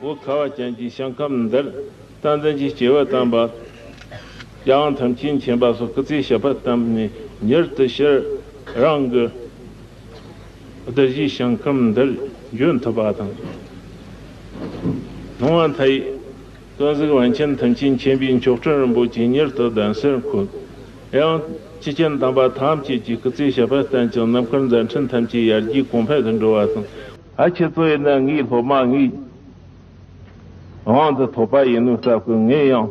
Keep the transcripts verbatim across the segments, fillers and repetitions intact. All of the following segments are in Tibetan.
བོད་ཁ་བ་ཅན་གྱི་ཞིང་ཁམས་འདིར་བསྟན་འཛིན་གྱི་སྐྱེས་བུ་དམ་པ་རྒྱལ་དབང་ཐམས་ཅད་མཁྱེན་པ་སོགས་སྐུ་ཚེ་ཞབས་པད་བརྟན་ནས་མྱུར་དུ་ཕྱིར་རང་གི་གདུལ་བྱའི་ཞིང་ཁམས་འདིར་འབྱོན་ཐུབ་པ་དང་། སྣང་བ་མཐའ་ཡས་ཀུན་གཟིགས་པཎ་ཆེན་ཐམས་ཅད་མཁྱེན་པའི་མཆོག་སྤྲུལ་རིན་པོ་ཆེ་མྱུར་དུ་གདན་སར་འཁོད། ཡང་ཆོས་ཀྱི་དམ་པ་ཐམས་ཅད་ཀྱི་སྐུ་ཚེ་ཞབས་པད་བརྟན་ཅིང་རྣམ་དཀར་མཛད་འཕྲིན་ཐམས་ཅད་ཡར་རྒྱས་གོང་འཕེལ་དུ་འགྲོ་བ་དང་། ཨ། ཁྱེད་ཚོ་ཡིན་ན་ངའི་སློབ་མ་ངའི་དབང་དུ་ཐོབ་པ་ཡིན་ནོ་ལྟ་བུ། ངས་ཡང་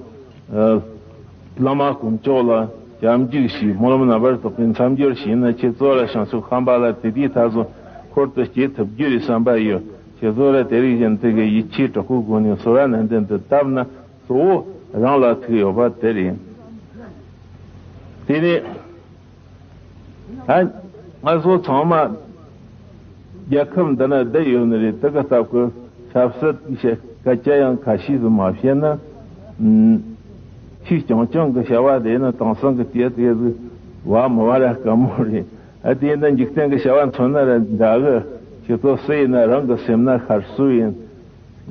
བླ་མ་དཀོན་མཆོག་ལ་སྐྱབས་འཇུག་ཞུས། སྨོན་ལམ་རྣམ་པར་དག་པའི་མཚམས་སྦྱོར་བྱས་ན། ཁྱེད་ཚོ་ལ་བྱང་ཆུབ་ཤམྦྷ་ལ་དེ་དུས་ད་གཟོད་འཁོར་དུ་སྐྱེ་ཐུབ་རྒྱུ་རེད་བསམ་པ་ཡོད། ཁྱེད་ཚོ་ལ་དེ་རིང་བཞིན་དུ་གི་ཡིད་ཆེས་དྲག་པོའི་སྒོ་ནས་གསོལ་བ་ནན་ཏན་དུ་བཏབ་ན། གཙོ་བོ་རང་ལ་ཐུག་ཡོད་པ་དེ་རེད། དེ་ནས་ཨ། ང་ཚོ་ཚང་མ་རྒྱལ་ཁབ་འདི་ན་བསྡད་ཡོད་ནི་རེད། དེ་གི་སྟབས་ཀྱིས་ཆབ་སྲིད་ཀྱི་སྐད་ཆ་ཡང་ཁ་ཤས་སུ་མ་བཤད་ན། ཨུམ། ཆོས་རྐྱང་རྐྱང་གི་བྱ་བ་དེ་ནི་དེང་སང་གི་དུས་དེ་ཟིག་བ་མི་བ་ར་དཀའ་མོ་རེད། ཨ། དེ་ནི་འཇིག་རྟེན་གྱི་བྱ་བ་མཚོན་ན་ར་འདྲ་གི། ཁྱེད་ཚོ་སུ་ཡིན་ན་རང་གི་སེམས་ན་ཤར་སོ་ཡིན།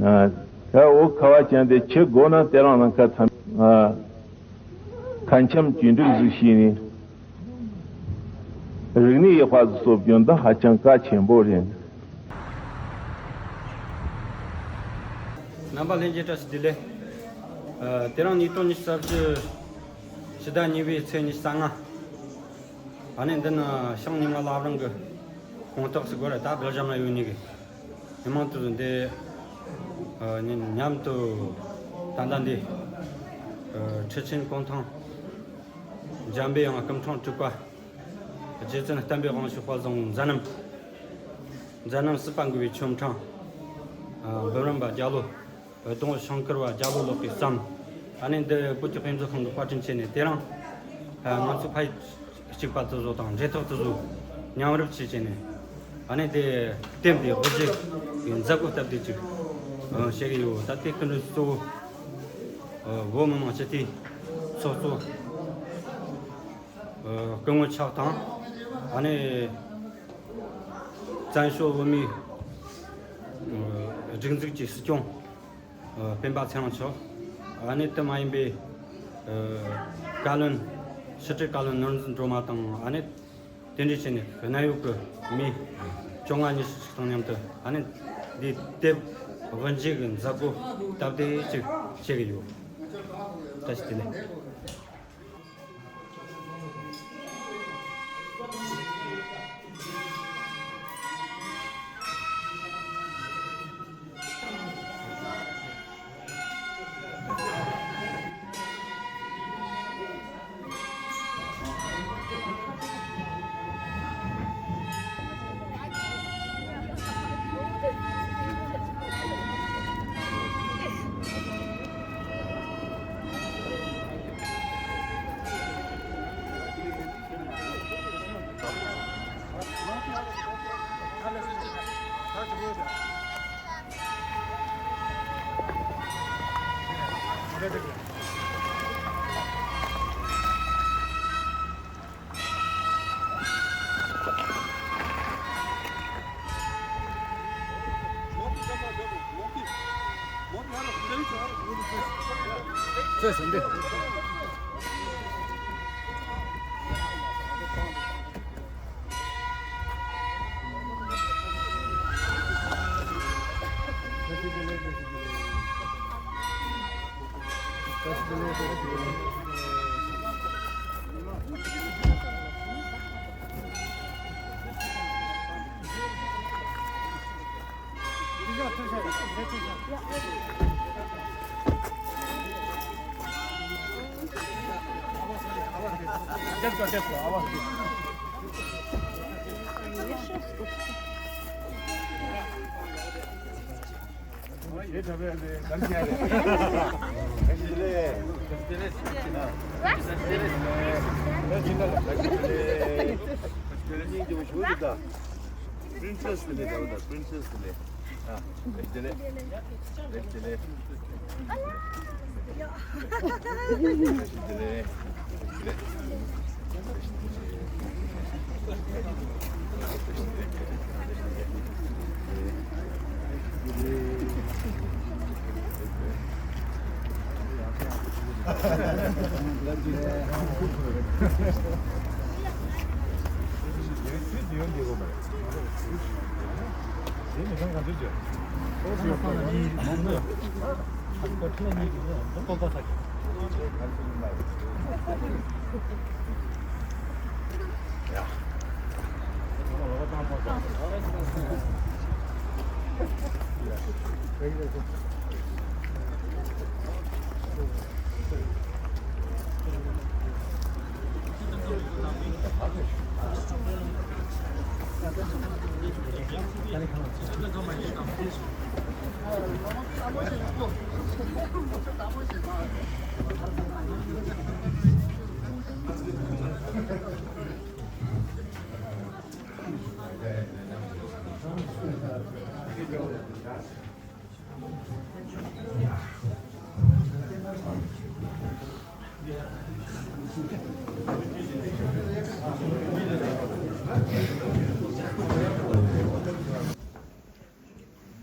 ཨ། ད་བོད་ཁ་བ་ཅན་དེ་ཆི་དགོས་ན་དེ་རང་ནང་ཁ་ཐམ། ཨ། ཁ་འཆམ་གྱོད་འགྲིག་ཟིག་བྱས་ནས་རིག་གནས་ཡག་པ་ཟིག་གསོ་རྒྱུ་འདི་ཧ་ཅང་གལ་ཆེན་པོ་རེད། རྣམ་པ་ལྷན་རྒྱས་བཀྲ་ཤིས་བདེ་ལེགས། ཨ། དེ་རིང་ཉིས་སྟོང་ཉི་ཤུ་རྩ་བཞི་ཕྱི་ཟླ་གཉིས་པའི་ཚེས་ཉི་ཤུ་རྩ་ལྔ། ཨ་ནི་འདི་ནི་ཞིང་ཉི་མ་བླ་བྲང་གི་དཔང་རྟགས་སུ་དགོས་ར། ད་སྒྲོལ་ལྕམ་ལ་ཡོད་ནི་གི་མི་མང་དུ་འདི། ཨ། ཉམ་དུ་ད་ལྟ་འདི། ཨ། ཁྲི་ཆེན་གུང་ཐང་འཇམ་པའི་དབྱངས་སྐུ་ཕྲེང་དྲུག་པ། རྗེ་བཙུན་བསྟན་པའི་དབང་ཕྱུག་དཔལ་བཟང་མཛད་རྣམ། མཛད་རྣམ་སྲིད་པ་འགུགས་པའི་ཆོ་འཕྲུལ། ཨ། འབུམ་རམས་པ་རྒྱ་ལོ། ཨ། ལྡོང་ཤིང་ཁུར་བ་རྒྱ་ལོ་ལོག་གི་བསམ། ཨ་ནི་འདི་བོད་ཀྱི་དཔེ་མཛོད་ཁང་གི་བཀའ་དྲིན་ཆེ་ནས་དེ་རིང་། ཨ། ང་ཚོ་ཕ་ཡུལ་གཅིག་པ་དེ་ཚོ་དང་འབྲེལ་ཐག་དེ་ཚོ་མཉམ་རུབ་བྱས་བྱས་ནས། ཨ་ནི་དེ་དེབ་འདི་དབུ་འབྱེད་ཀྱི་མཛད་སྒོ་སྟབས་བདེ་ཅིག་ཨ། བྱེད་ཀྱི་ཡོད། ད་ལྟའི་སྐུ་མགྲོན་གཙོ་བོ། ཨ། བོད་མི་མང་སྤྱི་འཐུས་ཚོགས་གཙོ། ཨ། སྐུ་ངོ་ཆགས་དང་། ཨ་ནི་བཙན་བྱོལ་བོད་མིའི། ཨ། སྒྲིག་འཛུགས་ཀྱི་སྲིད་སྐྱོང་། ཨ། སྤེན་པ་ཚེ་རིང་མཆོག་ཨ་ནི་དེ་མ་ཡིན་པའི། ཨ། བཀའ་བློན། ཕྱི་དྲིལ་བཀའ་བློན་ནོར་འཛིན་སྒྲོལ་མ་དང་། ཨ་ནི་དེ་འདྲ་བྱས་ནས་གནད་ཡོད་ཀྱི་མི་བཅོ་ལྔ་ཉི་ཤུ་ཞིག་དང་མཉམ་དུ། ཨ་ནི་འདི་དེབ་དབུ་འབྱེད་ཀྱི་མཛད་སྒོ་སྟབས་བདེ་ཅིག་བྱེད་ཀྱི་ཡོད། བཀྲ་ཤིས་བདེ་ལེགས། Princess དེ་ལས་ད་བ་ད་princess དེ་ལས། ཨ། དེ་ལས། དེ་ལས། དེ་ལས།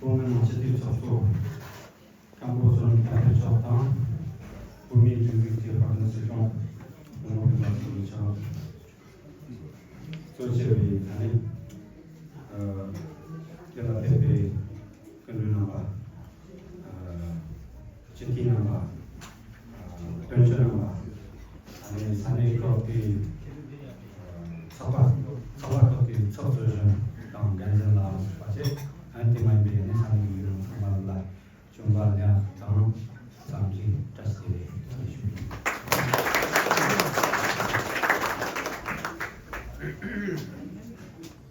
བོད་མི་མང་སྤྱི་འཐུས་ཚོགས་གཙོ་སྐམ་པོ་བསོད་ནམས་བསྟན་འཕེལ་མཆོག་དང་། བོད་མིའི་སྒྲིག་འཛུགས་ཀྱི་དཔལ་འཛིན་སྲིད་སྐྱོང་ྋགོང་ས་ྋསྐྱབས་མགོན་ཆེན་པོ་མཆོག་གཙོ་བྱས་པའི་ད་ནི་ཨ་དེ་ལ་ཕེབས་པའི་སྐུ་མགྲོན་རྣམ་པ། ཨ་སྤྱི་འཐུས་རྣམ་པ། ཨ་དོན་གཅོད་རྣམ་པ། ཨ་ནི་ས་གནས་ཁག་གི་ཚོགས་པ་ཚོགས་པ་ཁག་གི་ཚོགས་གཙོ་གཞོན་དང་འགན་འཛིན་ལ་སོགས་པ་བཅས། ཨ་ནི་དེ་མ་ཡིན་པའི་ཨ་ནི་ས་གནས་མི་ཡོངས་ཚང་མ་ལ་བྱོན་པ་ལ་དང་བསམ་གྱིས་བཀྲ་ཤིས་བདེ་ལེགས་ཞུ།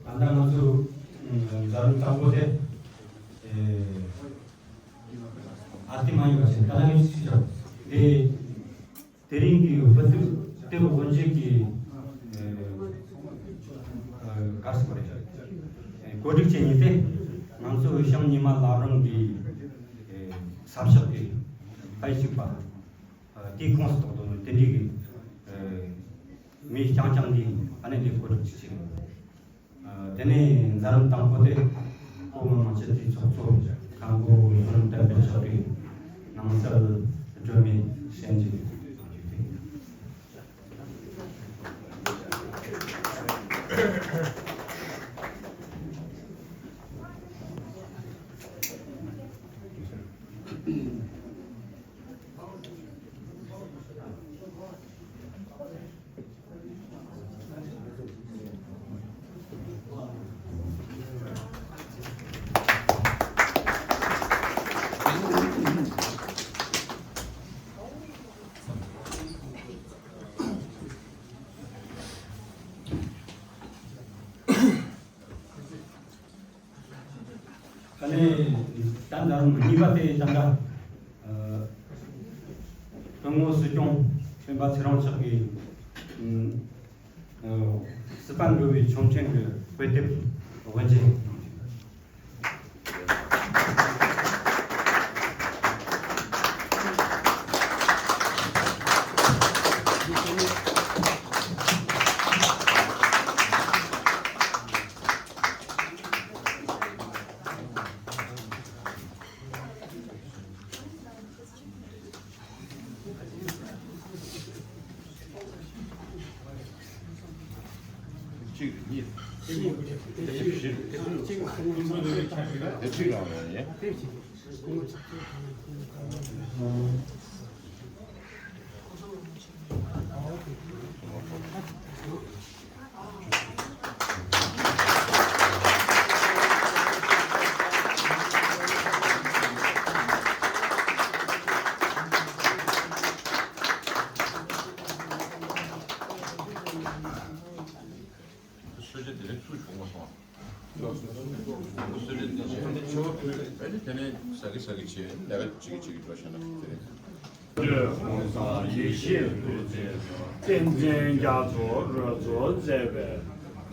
ད་ལྟ་ང་ཚོ་མཛད་རིམ་དང་པོ་དེ། ཨ་ཏི་མ་ཡིན་པ་ཞིག་ད་ལྟ་ངས་ཞུས་ཀྱང་དེ། དེ་རིང་གི་དབུ་ཐུག་སྟེ་དབུ་འབྱེད་ཀྱི་ཨ་ག་རེ་ཟེར་དགོས་རེད། གོ་སྒྲིག་བྱེད་མཁན་དེ་ང་ཚོ་བྱང་ཉི་མ་བླ་བྲང་གི་ས་ཕྱོགས་ཀྱི་ཕ་ཡུལ་གཅིག་པ། དེའི་ཁོངས་སུ་གཏོགས་དོན་དེ་འདྲའི་གི་མི་རྐྱང་རྐྱང་གིས་ཨ་ནི་འདི་གོ་སྒྲིག་བྱེད་ཀྱི་ཡོད། དེ་ནས་མཛད་རིམ་དང་པོ་དེ་བོད་མི་མང་སྤྱི་འཐུས་ཚོགས་གཙོ་ཁང་པོ་བསོད་ནམས་བསྟན་འཕེལ་མཆོག་གིས་ནང་གསེས་སྒྲོན་མེ་སྤྱན་འབུལ་གནང་རྒྱུ་དེ་ཡིན། ད་ནས་ད་ལྟ་གཉིས་པ་དེ་ད་ལྟ་ཨ་སྐུ་ངོ་སྲིད་སྐྱོང་སྤེན་པ་ཚེ་རིང་མཆོག་གིས་ཨ་སྲིད་པ་འགྲོ་བའི་ཆོག་མཆན་གྱི་དཔེ་དེབ་དབུ་འབྱེད། གཅིག་རེད། གཉིས་རེད། དེབ་བཞི་རེད། དེབ་གཅིག་རང་ཡང་ཡིན། གསོལ་ཇ་དེ་རིང་ཚུར་བྱུང་བ་སོང་། གསོལ་ཇ་འདི་བྱས་ནས་ཆུ་བོ་ཕུལ་ཨ་ནི་དེ་ནས་ཟ་གི་ཟ་གི་བྱས་ལས་ཀ་བྱེད་ཀྱི་བྱེད་ཀྱི་འགྲོ་བྱས་ན་དེ་རིང་། གོང་ས་ཡེ་ཤེས་མཐུ་རྩལ་བསྟན་འཛིན་རྒྱ་མཚོ་རོལ་མཚོ་མཛད་པའི་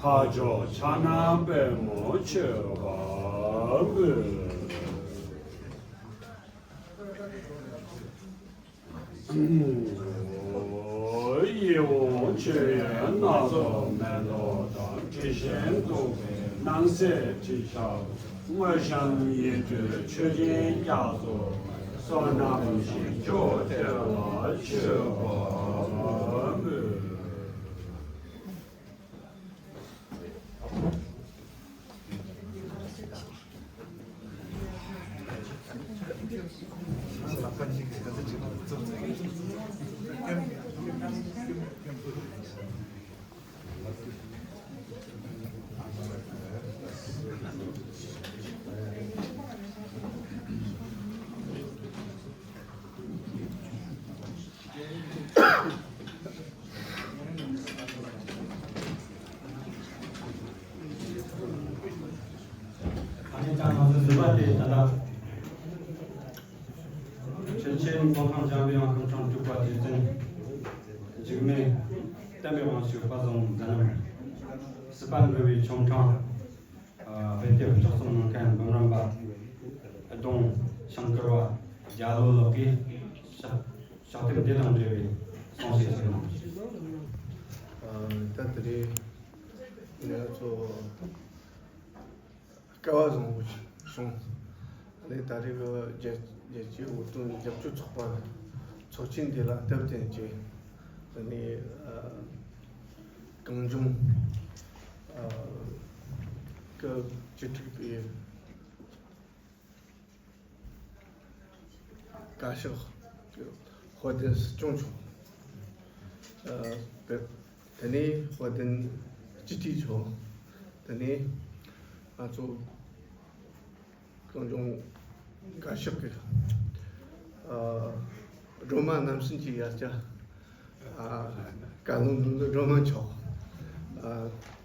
འཕགས་མཆོག་ཕྱག་ན་པདྨོ་མཆོད་པར་འབུལ། ཡིད་འོང་མཆོད་ཡོན་སྣ་ཚོགས་མེ་ཏོག་དང་། དྲི་ཞིམ་བདུག་པའི་སྣང་གསལ་དྲི་ཞགས། དངོས་བཤམས་ཡིད་སྤྲུལ་མཆོད་སྦྱིན་རྒྱ་མཚོ། ནམ་ཞིག་ཕྱོགས་གཅིག་ལ་མཆོད་པ་འབུལ། ཨ་ནི་ད་ང་ཚོ་འདུས་པ་དེ་ད་ལྟ་ཆོས་ཆེན་ཐོག་ཁང་འཇམ་པའི་དབྱངས་སྐུ་ཕྲེང་དྲུག་པ་རྗེ་བཙུན་འཇིགས་མེད་བསྟན་པའི་དབང་ཕྱུག་དཔལ་བཟང་མཛད་རྣམ། སྲིད་པ་འགྲོ་བའི་ཆོ་འཕྲུལ། ཨ། བོད་ཀྱི་ཕྱག་རྩོམ་གནང་མཁན་འབུམ་རམས་པ་ལྡོང་ཤང་ཀར་བ་རྒྱ་ལོ་ལགས་ཀྱིས་ཕྱག་ཕྱག་དེབ་འདི་དང་འབྲེལ་བའི་གསུང་བཤད་ཞིག་གནང་། ཨ། ད་དེ་རིང་ང་ཚོ་སྐལ་བ་བཟང་པོ་ཞིག་བྱུང་། ཨ་ནི་ད་རེས་ཀྱི་རྒྱལ་རྒྱལ་སྤྱིའི་བོད་དོན་རྒྱབ་སྐྱོར་ཚོགས་པ་ཚོགས་ཆེན་འདི་ལ་སྟབས་བསྟུན་གྱིས། ཨ་ནི་ཨ་གངས་ལྗོངས་ཨ་ཀྱི་སྤྱི་འཐུས་པའི་བཀའ་ཤག་དཔལ་ལྡན་སྲིད་སྐྱོང་མཆོག་ཨ་དེ་དེ་ནས་དཔལ་ལྡན་སྤྱི་འཐུས་མཆོག་དེ་ནས་ང་ཚོ་གངས་ལྗོངས་བཀའ་ཤག་གི་ཨ་སྒྲོལ་མ་རྣམ་གསུམ་གྱི་ཡ་གྱལ། ཨ་བཀའ་བློན་འདུས་སྒྲོལ་མ་མཆོག་ཨ་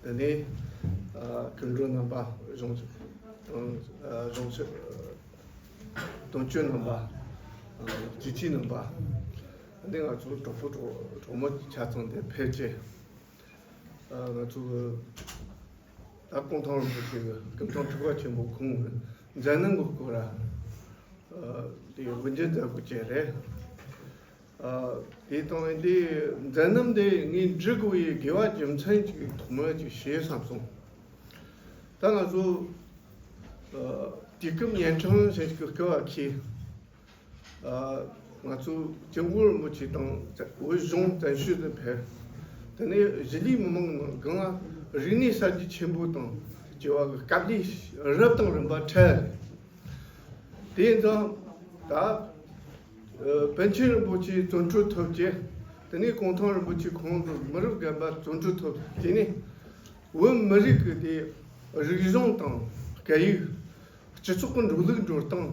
དེ་ནས་ཨ་སྐུ་མགྲོན་རྣམ་པ། གཞུང་ཨ་གཞུང་ཞབས་དོན་གཅོད་རྣམ་པ། ཨ་སྤྱི་འཐུས་རྣམ་པ། དེ་ནས་ང་ཚོ་གྲོགས་པོ་གྲོགས་གྲོགས་མོ་ཆ་ཚང་དེ་ཕེབས་བྱས། ཨ་ང་ཚོ་གི་ད་གུང་ཐང་རིན་པོ་ཆེ་གི་སྐུ་ཕྲེང་དྲུག་པ་ཆེན་པོ་ཁོང་གི་མཛད་རྣམ་གི་སྐོར་ལ་ཨ་དེ་དབུ་འབྱེད་མཛད་སྒོ་བྱས་རེད། ཨ་དེ་དང་དེ་མཛད་རྣམ་དེ་ངས་འབྲི་དགོས་པའི་དགོས་པ་རྒྱུ་མཚན་ཅིག་ཐོག་མར་ཅིག་བཤད་བསམ་སོང་། ད་ང་ཚོ་ཨ་དུས་སྐབས་གཉན་འཕྲང་ཞིག་གི་སྐབས་ཀྱི་ཨ་ང་ཚོ་སྐྱབས་མགོན་རིན་པོ་ཆེ་དང་བོད་གཞུང་བཙན་བྱོལ་དུ་ཕེབས། དེ་ནས་གཞིས་ལུས་མི་མང་ནང་སྒང་ལ་རིག་གནས་གསར་བརྗེ་ཆེན་པོ་དང་བཅས་པ་གི་སྐབས་ལས་རབ་དང་རིམ་པ་འཕྲད། དེ་ཙང་ད་ཨ་པཎ་ཆེན་རིན་པོ་ཆེ་བཙོན་གྲོལ་ཐོབ་རྗེས། དེ་ནས་གུང་ཐང་རིན་པོ་ཆེ་ཁོང་གི་མི་རབས་རྒན་པ་བཙོན་གྲོལ་ཐོབ། དེ་ནས་བོད་མི་རིགས་ཀྱི་དེ་རིག་གཞུང་དང་སྐད་ཡིག་སྤྱི་ཚོགས་ཀྱི་འགྲོ་ལུགས་འགྲོ་སྟངས།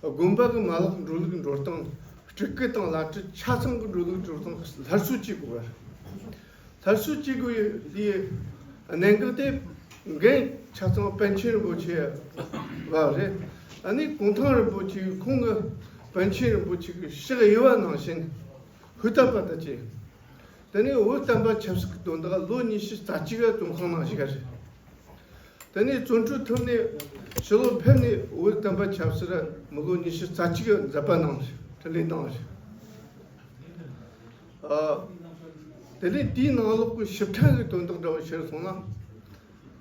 དགོན་པ་གི་མ་ལག་འགྲོ་ལུགས་འགྲོ་སྟངས། སྤྲུལ་སྐུ་དང་བླ་སྤྲུལ་ཆ་ཚང་གི་འགྲོ་ལུགས་འགྲོ་སྟངས་སླར་གསོ་བྱེད་དགོས་པ་རེད། སླར་གསོ་བྱེད་དགོས་པའི་དེའི་གནད་འགག་དེ་འགན་ཆ་ཚང་པཎ་ཆེན་རིན་པོ་ཆེ་བ་རེད། ཨ་ནི་གུང་ཐང་རིན་པོ་ཆེ་ཁོང་གི་པཎ་ཆེན་རིན་པོ་ཆེ་གི་ཕྱག་དབྱེ་བ་ནང་བཞིན་ཧུར་ཐག་པ་དང་བཅས། དེ་ནས་བོད་བསྟན་པ་ཆབ་སྲིད་ཀྱི་དོན་དག་ལོ་ཉི་ཤུ་རྩ་གཅིག་ག་བཙོན་ཁང་ནང་བཞུགས་པ་རེད། དེ་ནས་བཙོན་གྲོལ་ཐོབ་ནས་ཕྱི་ལོགས་ཕེབས་ནས་བོད་བསྟན་པ་ཆབ་སྲིད་ལ་མི་ལོ་ཉི་ཤུ་རྩ་གཅིག་གི་མཛད་པ་གནང་ཞིང་འཕྲིན་ལས་བཏང་ཞིང་། ཨ་དེ་ནས་དེའི་ནང་ལོགས་ཀྱི་ཞིབ་ཕྲ་གི་དོན་དག་འདྲ་བོ་ཤེས་སོང་ན།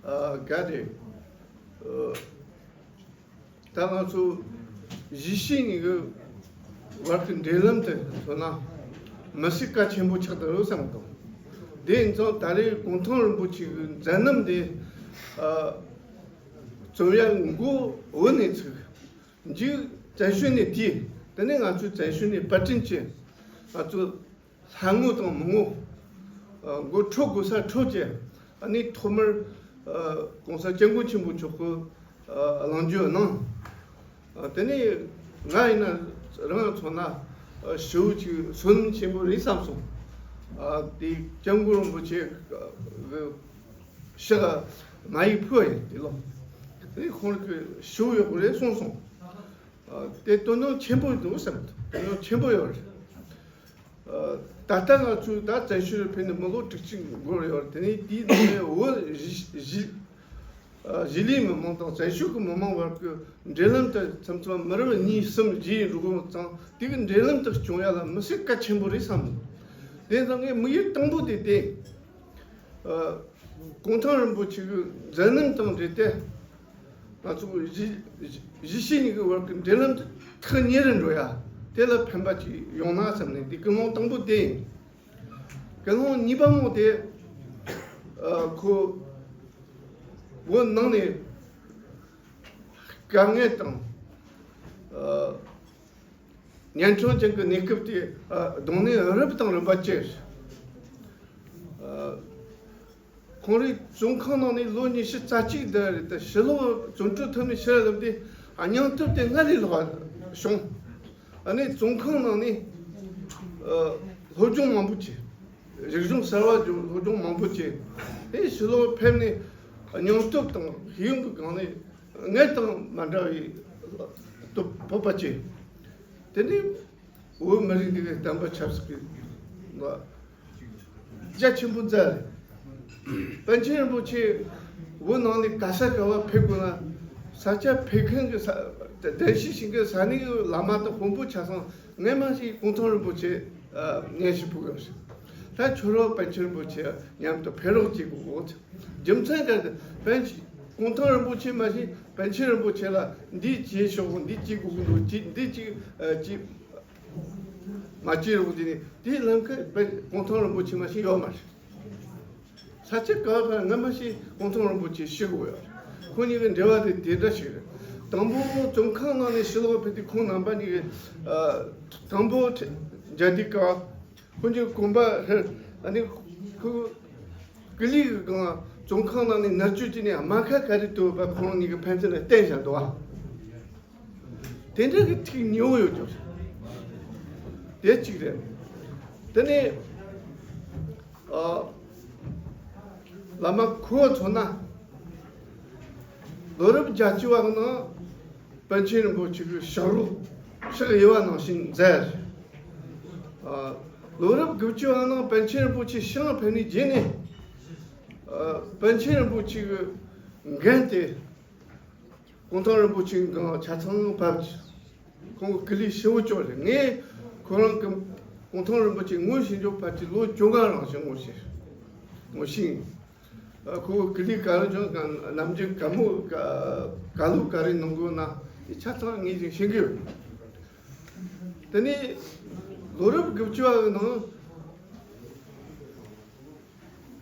ཨ་གལ་ཏེ་ཨ་ད་ང་ཚོ་གཞིས་བྱེས་གཉིས་ཀྱི་བར་གྱི་འབྲེལ་ལམ་དེ་མཚོན་ན་མི་སྲིད་གལ་ཆེན་པོ་ཆགས་བསྡད་ཡོད་བསམ་གི་འདུག་དེ་ཡིན་ཙང་ད་རེས་གུང་ཐང་རིན་པོ་ཆེ་གི་མཛད་རྣམ་དེ་ཨ་རྩོམ་ཡ་མགོ་བོད་ནས་ཚུགས། མཇུག་བཙན་བྱོལ་ནས་བསྡུས། དེ་ནས་ང་ཚོས་བཙན་བྱོལ་ནས་པར་སྐྲུན་བྱས། ང་ཚོ་ལྷ་ངོ་དང་མི་ངོ་ཨ་མགོ་འཕྲོད་དགོས་ས་འཕྲོད་བྱས། ཨ་ནི་ཐོག་མར་ཨ་༸གོང་ས་༸སྐྱབས་མགོན་ཆེན་པོ་མཆོག་གི་ཨ་གླེང་བརྗོད་གནང་། ཨ་དེ་ནས་ང་ཡིན་ན་རང་ལ་མཚོན་ན་ཨ་ཞེ་པོ་ཅིག་བསོད་ནམས་ཆེན་པོ་རེད་བསམ་སོང་། ཨ་དེ་༸སྐྱབས་མགོན་རིན་པོ་ཆེ་གི་ཕྱག་མ་ཡིག་ཕུལ་བ་ཡིན་དེ་ལོ། དེ་ཁོང་གི་ཞུ་ཡོད་རེད་གསུངས་སོང་། ཨ་དེ་དོ་སྣང་ཆེན་པོ་འདུག་བསམ། དོ་སྣང་ཆེན་པོ་ཡོད་རེད། ཨ་ད་ལྟ་ང་ཚོས་ད་བཙན་བྱོལ་ཕེབས་ནས་མི་ལོ་དྲུག་ཅུ་འགོར་ཡོད་རེད། དེ་ནས་དེའི་ནང་ནས་བོད་གཞིས་གཞིས་ཨ་གཞིས་ལུས་མི་མང་དང་བཙན་བྱོལ་གྱི་མི་མང་བར་གྱི་འབྲེལ་ལམ་དེ་མཚམས་མཚམས་མི་རབས་གཉིས་གསུམ་བཞི་འགྲོ་གི་ཙང་དེ་གི་འབྲེལ་ལམ་དེ་སྐྱོང་ཡ་ལ་མི་སྲིད་གལ་ཆེན་པོ་རེད་བསམ། དེ་ཙང་ངས་དམིགས་ཡུལ་དང་པོ་དེ་དེ། ཨ་གུང་ཐང་རིན་པོ་ཆེ་གི་མཛད་རྣམ་དང་འབྲེལ་ཏེ། ང་ཚོ་གཞིས་གཞིས་བྱེས་གཉིས་ཀྱི་བར་གྱི་འབྲེལ་ལམ་དེ་ ཐག་ཉེ་རུ་འགྲོ་ཡ། དེ་ལ་ཕན་པ་ཅིག་ཡོང་ན་བསམ་ནས། འདི་ཀུན་སློང་དང་པོ་དེ་ཡིན། ཀུན་སློང་གཉིས་པ་མོ་དེ། ཨ། ཁོ་བོད་ནང་ནས་དཀའ་ངལ་དང་། ཨ། གཉན་འཕྲང་ཅན་གྱི་གནས་སྐབས་དེ། ཨ། གདོང་ནས་རབ་དང་རིམ་པ་བྱས། ཨ། ཁོང་རའི་བཙོན་ཁང་ནང་ནས་ལོ་ཉི་ཤུ་རྩ་གཅིག་འདི་རེད་དེ། ཕྱི་ལོགས་བཙོན་གྲོལ་ཐོབ་ནས་ཕྱིར་ལོག་དུས་སྙིང་སྟོབས་དེ་སྔར་ལས་ལྷག་པ་བྱུང་། ཨ་ནི་བཙོན་ཁང་ནང་ནས། ཨ། སློབ་སྦྱོང་མང་པོ་བྱས། རིག་གཞུང་གསར་བ་སྦྱོང་། སློབ་སྦྱོང་མང་པོ་བྱས། དེ་ཕྱི་ལོགས་ཕེབས་ནས་སྙིང་སྟོབས་དང་ཤེས་ཡོན་གྱི་སྒང་ནས་སྔར་དང་མ་འདྲ་བའི་སྟོབས་འཕེལ་བ་བྱས། དེ་ནས་བོད་མི་རིགས་འདི་གའི་བསྟན་པ་ཆབ་སྲིད་ཀྱི་ལ་རྒྱ་ཆེན་པོ་མཛད། པཎ་ཆེན་རིན་པོ་ཆེ་བོད་ནང་ནས་ག་ས་ག་བ་ཕེབས་དགོས་ན། ས་ཆ་ཕེབས་མཁན་གྱི་ས། གདན་ཞུ་བྱེད་མཁན་ས་གནས་ཀྱི་བླ་མ་དང་དཔོན་པོ་ཆ་ཚང་སྔ་མ་ཞིག་གུང་ཐང་རིན་པོ་ཆེ། ཨ། སྙན་ཞུ་ཕུལ་དགོས། ད་ཁྱོད་རང་པཎ་ཆེན་རིན་པོ་ཆེ་མཉམ་དུ་ཕེབས་རོགས་བྱེད་དགོས། རྒྱུ་མཚན་ག་རེ། པཎ་ཆེན། གུང་ཐང་རིན་པོ་ཆེ་མ་གཞི་པཎ་ཆེན་རིན་པོ་ཆེ་ལ་འདི་བྱེད་ཤོག་འདི་བྱེད་དགོས་ཀྱི་འདུག་ཅི་འདི་ཅི། ཨ། ཅི་མ་བྱེད་རོགས་དེ་ནི་དེའི་ལམ་ཁ་པཎ་གུང་ཐང་རིན་པོ་ཆེ་མ་ཞིག་ཡོད་མ་རེད། ས་ཆ་ག་བ་ག་སྔ་མ་ཞིག་གུང་ཐང་རིན་པོ་ཆེ་ཤི་དགོས་ཡོད་རེད། ཁོ་གཉིས་ཀྱི་འབྲེལ་བ་དེ་དེ་འདྲ་ཞིག་རེད། དང་པོ་བཙོན་ཁང་ནང་ནས་ཕྱི་ལོགས་ཕེབས་དུས་ཁོང་རྣམ་པ་གཉིས་ཀྱི། ཨ། དང་པོ་མཇལ་དུས་སྐབས། ཁོང་གི་གོམ་པ་ཧེ། ཨ་ནི་ཁོ་ཀུ་ལི་གི་སྒང་བཙོན་ཁང་ནང་ནས་མནར་གཅོད་བྱས་ནས་རྨ་ཁ་ག་རེ་བཏོད་པ་ཁོང་གཉིས་ཀྱི་ཕན་ཚུན་ལ་བསྟན་བཞག་འདུག་བ། དེ་འདྲ་གི་ཐིག་ཉེ་བོ་ཡོད་ཀྱང་། དེ་གཅིག་རེད། དེ་ནས། ཨ། བླ་མ་ཁོ་མཚོན་ན། ལོ་རབས་བརྒྱད་ཅུ་བ་ནང་པཎ་ཆེན་རིན་པོ་ཆེ་གི་ཞབས་བྲོ་ཕྱག་གཡས་པ་ནང་བཞིན་མཛད། ཨ། ལོ་རབས་དགུ་བཅུ་བ་ནང་པཎ་ཆེན་རིན་པོ་ཆེ་ཞིང་ཕེབས་ནས་རྗེས་ནས། ཨ། པཎ་ཆེན་རིན་པོ་ཆེ་གི་འགན་དེ་གུང་ཐང་རིན་པོ་ཆེ་གི་སྒང་ཆ་ཚང་བབས་ཀྱི། ཁོང་གི་ཀུ་ལི་ཞེ་པོ་ཅིག་རེད། ངས་ཁོ་རང་གི་གུང་ཐང་རིན་པོ་ཆེ་ངོ་ཤེས་འཇོག་ཕར་གྱི་ལོ་བཅོ་ལྔ་རིང་ཞིག་ངོ་ཤེས། ངོ་ཤེས། ཨ། ཁོ་གི་ཀུ་ལི་ག་རེ་བྱུང་ག། ནམ་རྒྱུན་ག་མོ་ག་ག་ལོ་ག་རེ་གནང་དགོས་ན་དེ་ཆ་ཚང་ངས་ཅིག་ཤེས་ཀྱི་ཡོད། དེ་ནས་ལོ་རབས་དགུ་བཅུ་བ་གི་ནང་།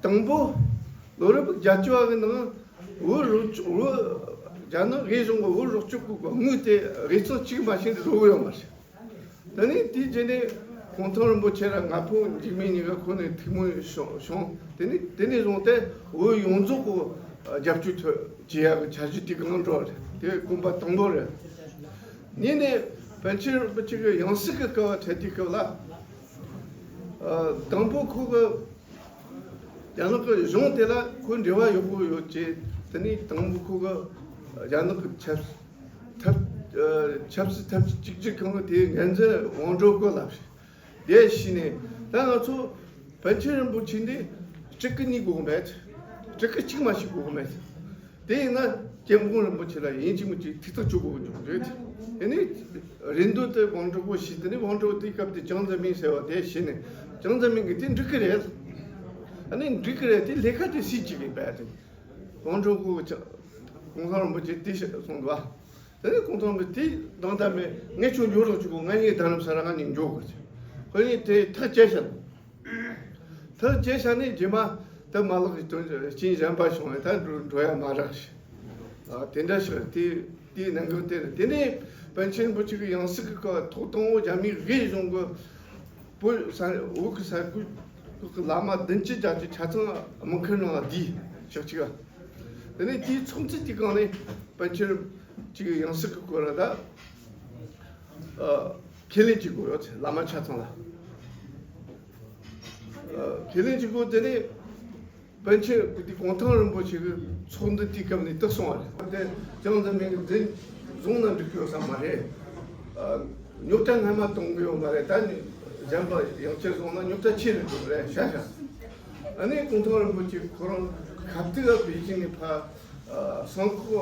དང་པོ་ལོ་རབས་བརྒྱད་ཅུ་བ་གི་ནང་བོད་རོགས་སྐྱོར། བོད། རྒྱ་ནག་དབུས་གཞུང་གི་བོད་རོགས་སྐྱོར་གྱི་དངུལ་དེ་དབུས་གཙང་གཅིག་མ་ཞིག་འགྲོ་གི་ཡོད་མ་རེད། དེ་ནས་དེའི་རྗེས་ནས་གུང་ཐང་རིན་པོ་ཆེ་ར་ང་ཕོ་འཇིགས་མེད་གཉིས་ཀ་ཁོ་ནས་ཐུགས་སྨོན་བྱུང་བྱུང་། དེ་ནས་དེ་ནས་བཟུང་སྟེ་བོད་ཡོངས་རྫོགས་ཀྱི་རྒྱབ་སྐྱོར་ཐོབ་བྱེད་ཡག་གི་འཆར་གཞི་དེ་གང་འགྲོ་རེད། དེ་གོམ་པ་དང་པོ་རེད། གཉིས་ནས་པཎ་ཆེན་རིན་པོ་ཆེ་གི་ཡང་སྲིད་ཀྱི་སྐབས་འཕྲད་དུས་སྐབས་ལ། ཨ། དང་པོ་ཁོ་གི་རྒྱ་ནག་གི་གཞུང་དེ་ལ་ཁོ་འབྲེལ་བ་ཡག་པོ་ཡོད་ཅེས། དེ་ནས་དང་པོ་ཁོ་གི་རྒྱ་ནག་གི་ཆབ་ཐབས། ཨ། ཆབ་སྲིད་ཐབས་ཇུས་གཅིག་གྱུར་ཁང་གི་དེའི་འགན་འཛིན་ཝང་ཀྲོའུ་ཀོ་ལ་དེ་བྱས་ནས། ད་ང་ཚོ་པཎ་ཆེན་རིན་པོ་ཆེ་འདི་སྤྲུལ་སྐུ་གཉིས་དགོས་གི་མེད། སྤྲུལ་སྐུ་གཅིག་མ་ཞིག་དགོས་གི་མེད། དེ་ཡིན་ན་ཀྱེ་མགོན་རིན་པོ་ཆེ་ལ་ཡིན་གཅིག་མིན་གཅིག་ཐུགས་ཐག་གཅོད་དགོས་ཀྱི་འདུག་རེད། དེ་ནས་རེ་འདུན་དེ་ཝང་ཀྲོའུ་ཀོ་ཞུས། དེ་ནས་ཝང་ཀྲོའུ་དེའི་སྐབས་དེ་ཅང་ཙེ་མིན་ཟེར་བ་དེ་བྱས་ནས། ཅང་ཙེ་མིན་གྱིས་དེ་འགྲིག་གི་རེད། ཨ་ནི་འགྲིག་གི་རེད། དེ་ལས་ཀ་དེ་སུས་བྱེད་ཀྱི་ཡིན་པས། དེ་ཝང་ཀྲོའུ་ཀོ་གུང་ཐང་རིན་པོ་ཆེ་དེ་གསུངས་འདུག་བ། དེ་ནས་གུང་ཐང་རིན་པོ་ཆེ་དེ་དང་ད་མེད། ངས་ཁྱོད་འགྱོ་རོགས་བྱེད་དགོས། ང་གཉིས་རྡ་རམ་ས་ལ་ང་གཉིས་འགྱོ་དགོས། ཁོ་གཉིས་དེ་ཐག་བཅད་བཞག་ཐག་བཅད་བཞག་ནས་རྗེས་མ་ད་མ་ལག་གི་དོན་རྐྱེན་གཞན་པ་བྱུང་བས་ད་འགྲོ་འགྲོ་ཡ་མ་རག་ཞེས། ཨ། དེ་འདྲ་ཞིག་དེ་དེའི་གནད་འགག་དེ་རེད། དེ་ནས་པཎ་ཆེན་རིན་པོ་ཆེ་གི་ཡང་སྲིད་ཀྱི་སྐབས་ཐོག་དང་པོ་རྒྱ་མིའི་དབུས་གཞུང་གི་བོད་ས། བོད་ཀྱི་ས་ཁུལ་གྱི་བླ་མ་བདུན་ཅུ་གྱ་གཅིག་ཆ་ཚང་དམག་ཁུལ་ནང་ལ་བསྡུས་ཞག་གཅིག་དེ་ནས་དེའི་ཚོགས་ཚད་ཀྱི་སྒང་ནས་པཎ་ཆེན་རིན་པོ་ཆེ་གི་ཡང་སྲིད་ཀྱི་སྐོར་ལ་ད། ཨ། ཁས་ལེན་བྱེད་དགོས་ཡོད་ཚེ་བླ་མ་ཆ་ཚང་ལ། ཨ། ཁས་ལེན་བྱེད་དགོས། དེ་ནས་པཎ་ཆེན་དེ་གུང་ཐང་རིན་པོ་ཆེ་གི་ཚོགས་འདུ་དེའི་སྐབས་ནས་བཏུགས་སོང་བ་རེད། དེ་ཅང་ཙེ་མིན་གྱིས་འཛིན་བཟུང་ན་འགྲིག་གི་ཡོད་ས་མ་རེད། ཨ། རྙོག་དྲ་སྔ་མ་གཏོང་གི་ཡོད་མ་རེད། ད་ནི་གཞན་པ་ཡང་བསྐྱར་བཟུང་ན་རྙོག་དྲ་ཆེ་རུ་འགྲོ་གི་རེད་ཤག་ཤག་ཨ་ནི་གུང་ཐང་རིན་པོ་ཆེ་ཁོ་རང་ཁ་ཐུག་ལ་པེ་ཅིང་ནས་ཕར། ཨ། སང་ཁོ་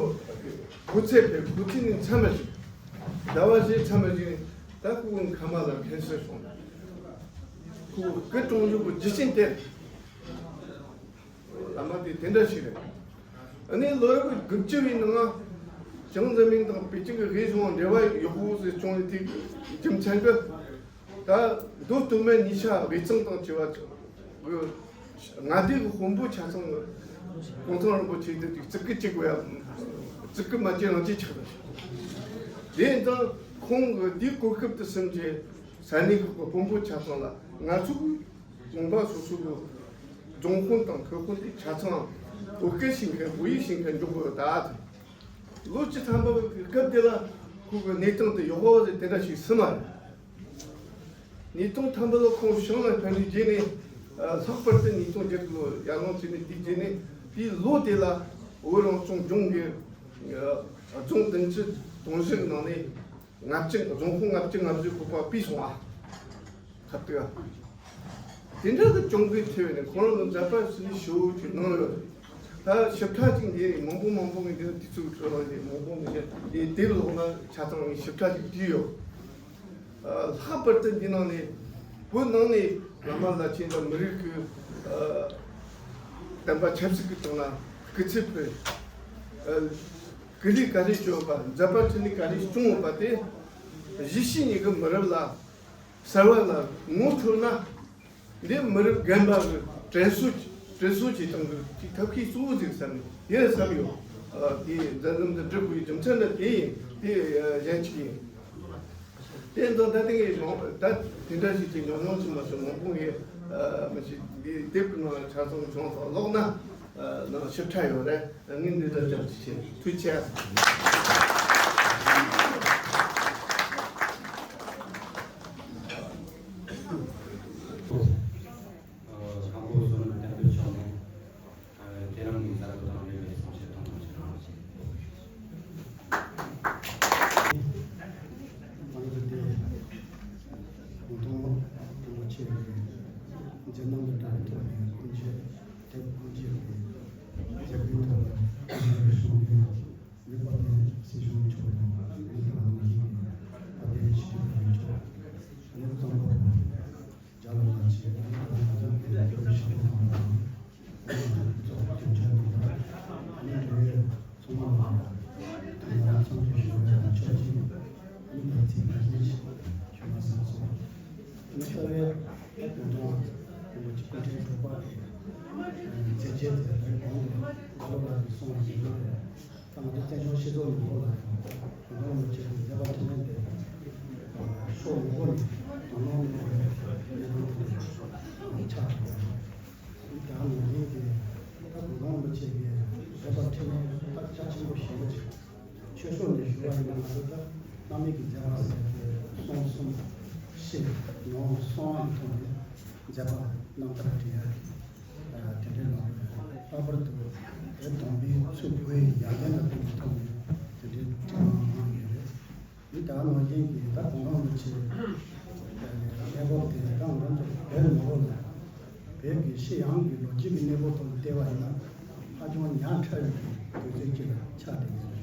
སྐུ་ཚེ་ཕེབས། སྐུ་ཚེ་ནས་མཚམས་མ་བཞག་ཟླ་བ་བཞི་མཚམས་མ་བཞག་ནས་ད་ཁོ་གི་མཁལ་མ་ལ་ཁེན་སར་བྱུང་། ཁོ་སྐུ་གྲོངས་ཡོད་པའི་རྒྱུ་རྐྱེན་དེ། བླ་མ་དེ་དེ་འདྲ་ཞིག་རེད། ཨ་ནི་ལོ་རབས་དགུ་བཅུ་བའི་ནང་ ཅང་ཙེ་མིན་དང་པེ་ཅིང་གི་དབུས་གཞུང་འབྲེལ་བ་ཡག་པོ་ཞིག་བྱུང་ནས། དེའི་རྒྱུ་མཚན་གྱིས་ད་མདོ་སྟོད་སྨད་གཉིས་ཆ་དབུས་གཙང་དང་བཅས་པ་གི་མངའ་སྡེ་གི་དཔོན་པོ་ཆ་ཚང་གི་གུང་ཐང་རིན་པོ་ཆེ་དེ་གཅིག་གིས་གཅིག་གོ་ཡ། གཅིག་གིས་མ་བྱས་རང་གིས་ཆགས་པ་ཞིག་དེ་ཡིན་ཙང་ཁོང་གིས་དེའི་གོ་སྐབས་དེ་ཟིན་བྱས། ས་གནས་ཁག་གི་དཔོན་པོ་ཆ་ཚང་ལ། ང་ཚོ་གི་ལུང་པ་སོ་སོ་གི་རྫོང་དཔོན་དང་མཁས་དབང་དེ་ཆ་ཚང་བོད་སྐད་ཤེས་མཁན། བོད་ཡིག་ཤེས་མཁན་འཇོག་དགོས་ད། ལོ་བཅུ་ཐམ་པ་གི་སྐབས་དེ་ལ་ཁོ་གི་གནས་སྟངས་དེ་ཡག་པོ་ཞིག་དེ་འདྲ་ཞིག་སྲིད་མ་རེད། ཉིས་སྟོང་ཐམ་པ་ལ་ཁོང་ཞིང་ལ་ཕེབས་ནས་རྗེས་ནས། ཨ། ལྷག་པར་དུ་ཉིས་སྟོང་བརྒྱད་ལོ་ཡར་ལངས་བྱས་ནས། དེའི་རྗེས་ནས་དེའི་ལོ་དེ་ལ་བོད་རང་སྐྱོང་ལྗོངས་ཀྱི། ཨ། རྫོང་བདུན་ཅུ་དོན་བཞི་གི་ནང་ནས་ལྔ་བཅུ། རྫོང་ཁོངས་ལྔ་བཅུ་ང་བཞི་བཀོད་པ་སྤེལ་སོང་བ། ཁ་ཐུག་དེ་འདྲ་གི་གྱོང་གུན་ཐེབས་ནས་ཁོ་རང་གི་མཛད་པ་ཞི་ལི་ཞུ་ཅིག་གནང་ཡོད། ད་ཞིབ་ཕྲ་ཅིག་འདི་མང་པོ་མང་པོ་ངས་འདི་དུས་ཚོད་ཁྲོད་ལ་འདི་མང་པོ་ངས་འདི་དེབ་ལོག་ན་ཆ་ཚང་ངས་ཞིབ་ཕྲ་ཅིག་བྲིས་ཡོད། ཨ། ལྷག་པར་དུ་འདི་ནང་ནས་བོད་ནང་ནས་བླ་མ་བླ་ཆེན་དང་མི་རིགས་ཀྱི། ཨ། བསྟན་པ་ཆབ་སྲིད་ཀྱི་དོན་ལ་སྐུ་ཚེ་ཕུལ། ཨ། སྐུ་ལས་ག་རེ་བསྐྱོན་པ། མཛད་པ་འཕྲིན་ལས་ག་རེ་སྐྱོང་ཡོད་པ་དེ། གཞིས་བྱེས་གཉིས་ཀྱི་མི་རབས་ལ། གསར་བ་ལ་ངོ་འཕྲོད་ན། འདི་མི་རབས་རྒན་པ་གི་དྲན་གསོ། དྲན་གསོ་བྱེད་སྟངས་ཀྱི་ཅིག་ཐབས་ཤེས་གཙོ་བོ་ཟིག་བསམ་ནས་ཡིན་བསམ་ཡོད། ཨ། དེའི་མཛད་རྣམ་འདི་བསྒྲུབ་དགོས་རྒྱུ་མཚན་ནི་དེ་ཡིན། དེ་གཞན་ཅིག་ཡིན། དེ་ཡིན་ཙང་ད་དེ་ངས་མང་། ད་དེ་འདྲ་ཞིག་གི་ཉམས་མྱོང་ཅིག་མ་བྱུང་། མང་པོ་ངས། ཨ། མི་ཤེས། འདི་དེབ་ཀྱི་ནང་ལ་ཆ་ཚང་བྱུང་སོང་། ཀློག་ན། ཨ། ནང་ཞིབ་ཕྲ་ཡོད་རེད། ངས་འདི་ལྟར་ཀྱང་ཅིག་བྱེད། ཐུགས་རྗེ་ཆེ། ཨ། ཁམས་པའི་བསོད་ནམས་བསྟན་པའི་མཆོག་ནས། ཨ། དེ་རིང་གི་མཛད་སྒོ་དང་འབྲེལ་བའི་གསུང་བཤད་དང་ཐུགས་རྗེ་གནང་ཞུ། ང་ཚོ་འདི་གུང་ཐང་རིན་པོ་ཆེ་གི་མཛད་རྣམ་དང་འབྲེལ་བའི་ཐོག་ནས་སྐུ་མཆེད། དེབ་ཁོང་ཆེད་ཀྱི་མཛད་སྒོའི་ཐོག་ལ་གསུང་གི་ཡོད། མི་དཔལ་ལྡན་སྲིད་སྐྱོང་མཆོག་དང་། མི་དཔལ་ལྡན་སྲིད་སྐྱོང་མཆོག་ནས་བསམ་པ་རྒྱ་ལ་ལ་ཆེ་ང་ཚོ་བོད་ཀྱི་ཞབས་ཏོག་དང་། ཚོགས་དོན་ཆེན་དང་། ཨ་ནི་འབྲེལ་ཡོད་ཚང་མ་ལ་དུས་ཡང་འཚམས་འདྲི་ཞུ་བའི་ཆོག་མཆན། ཨ་ནི་བདེ་སྐྱིད་ལ་ཞུ་བ་བསམ་སོང་། ཨ་ནི་ཁ་བའི་གུང་ཐང་རིན་པོ་ཆེ་སྐུ་ཕྲེང་དྲུག་པ་གི་མཛད་རྗེས་དེ་རིང་གོང་ནས་རྒྱ་ལོ་ལགས་ཀྱིས་གསུངས་པ་ཡིན་ན། ད་ང་ཚོ་བཙན་བྱོལ་སྤྱི་ཚོགས་ནང་ལོགས་ལ་ཡང་གུང་ཐང་རིན་པོ་ཆེ་གི་མཛད་པ་འཕྲིན་ལས་དེ་ཕྱོགས་མང་པོ་ནས་དོ་སྣང་གནང་བའི་གནས་སྟངས་དེ་ཆགས་ཡོད། ད་ནང་བཞིན་གྱི་ད་གུང་ཐང་རིན་པོ་ཆེ་གི་མཛད་པ་འཕྲིན་ལས་ད་རྒྱ་ཆེན་པོ་ཞེ་པོ་ཅིག་ཆོས་ཕྱོགས་ནས་ཞུ་བ་ཡིན་ན། ང་ཚོ་ད་བླ་མེད་ཀྱི་མཛད་པ་ཟེར་ཏེ་གསུང་གསུམ་བཤད་ནོར་གསུང་བ་ཡི་ཐོག་ནས་མཛད་པ་རྣམ་ཐར་བྲིས་ཡ། དེ་འདྲའི་ནང་ལྷག་པར་དུ་བོད་སྟོང་པའི་ཚུལ་བོད་ཡིག་ཡར་རྒྱས་ལ་གཏོང་བའི་ཐོག་ནས་དེ་འདྲའི་བྲིས་པ་གནང་ཡོད་རེད། འདི་ད་ནང་བཞིན་གྱི་ད་གུང་ཐང་རིན་པོ་ཆེ་གནས་བབ་དེ་ད་ང་ཚོ་བོད་ནང་ལོགས་ལ་བོད་ཀྱི་སྤྱི་ཡོངས་ཀྱི་ལོ་རྒྱུས་ཀྱི་གནས་བབ་ཐོག་བལྟས་པ་ཡིན་ན་ཧ་ཅང་ཉག་ཕྲ་བའི་དུས་ཚོད་ཅིག་ལ་ཆགས་བསྡད་ཡོད་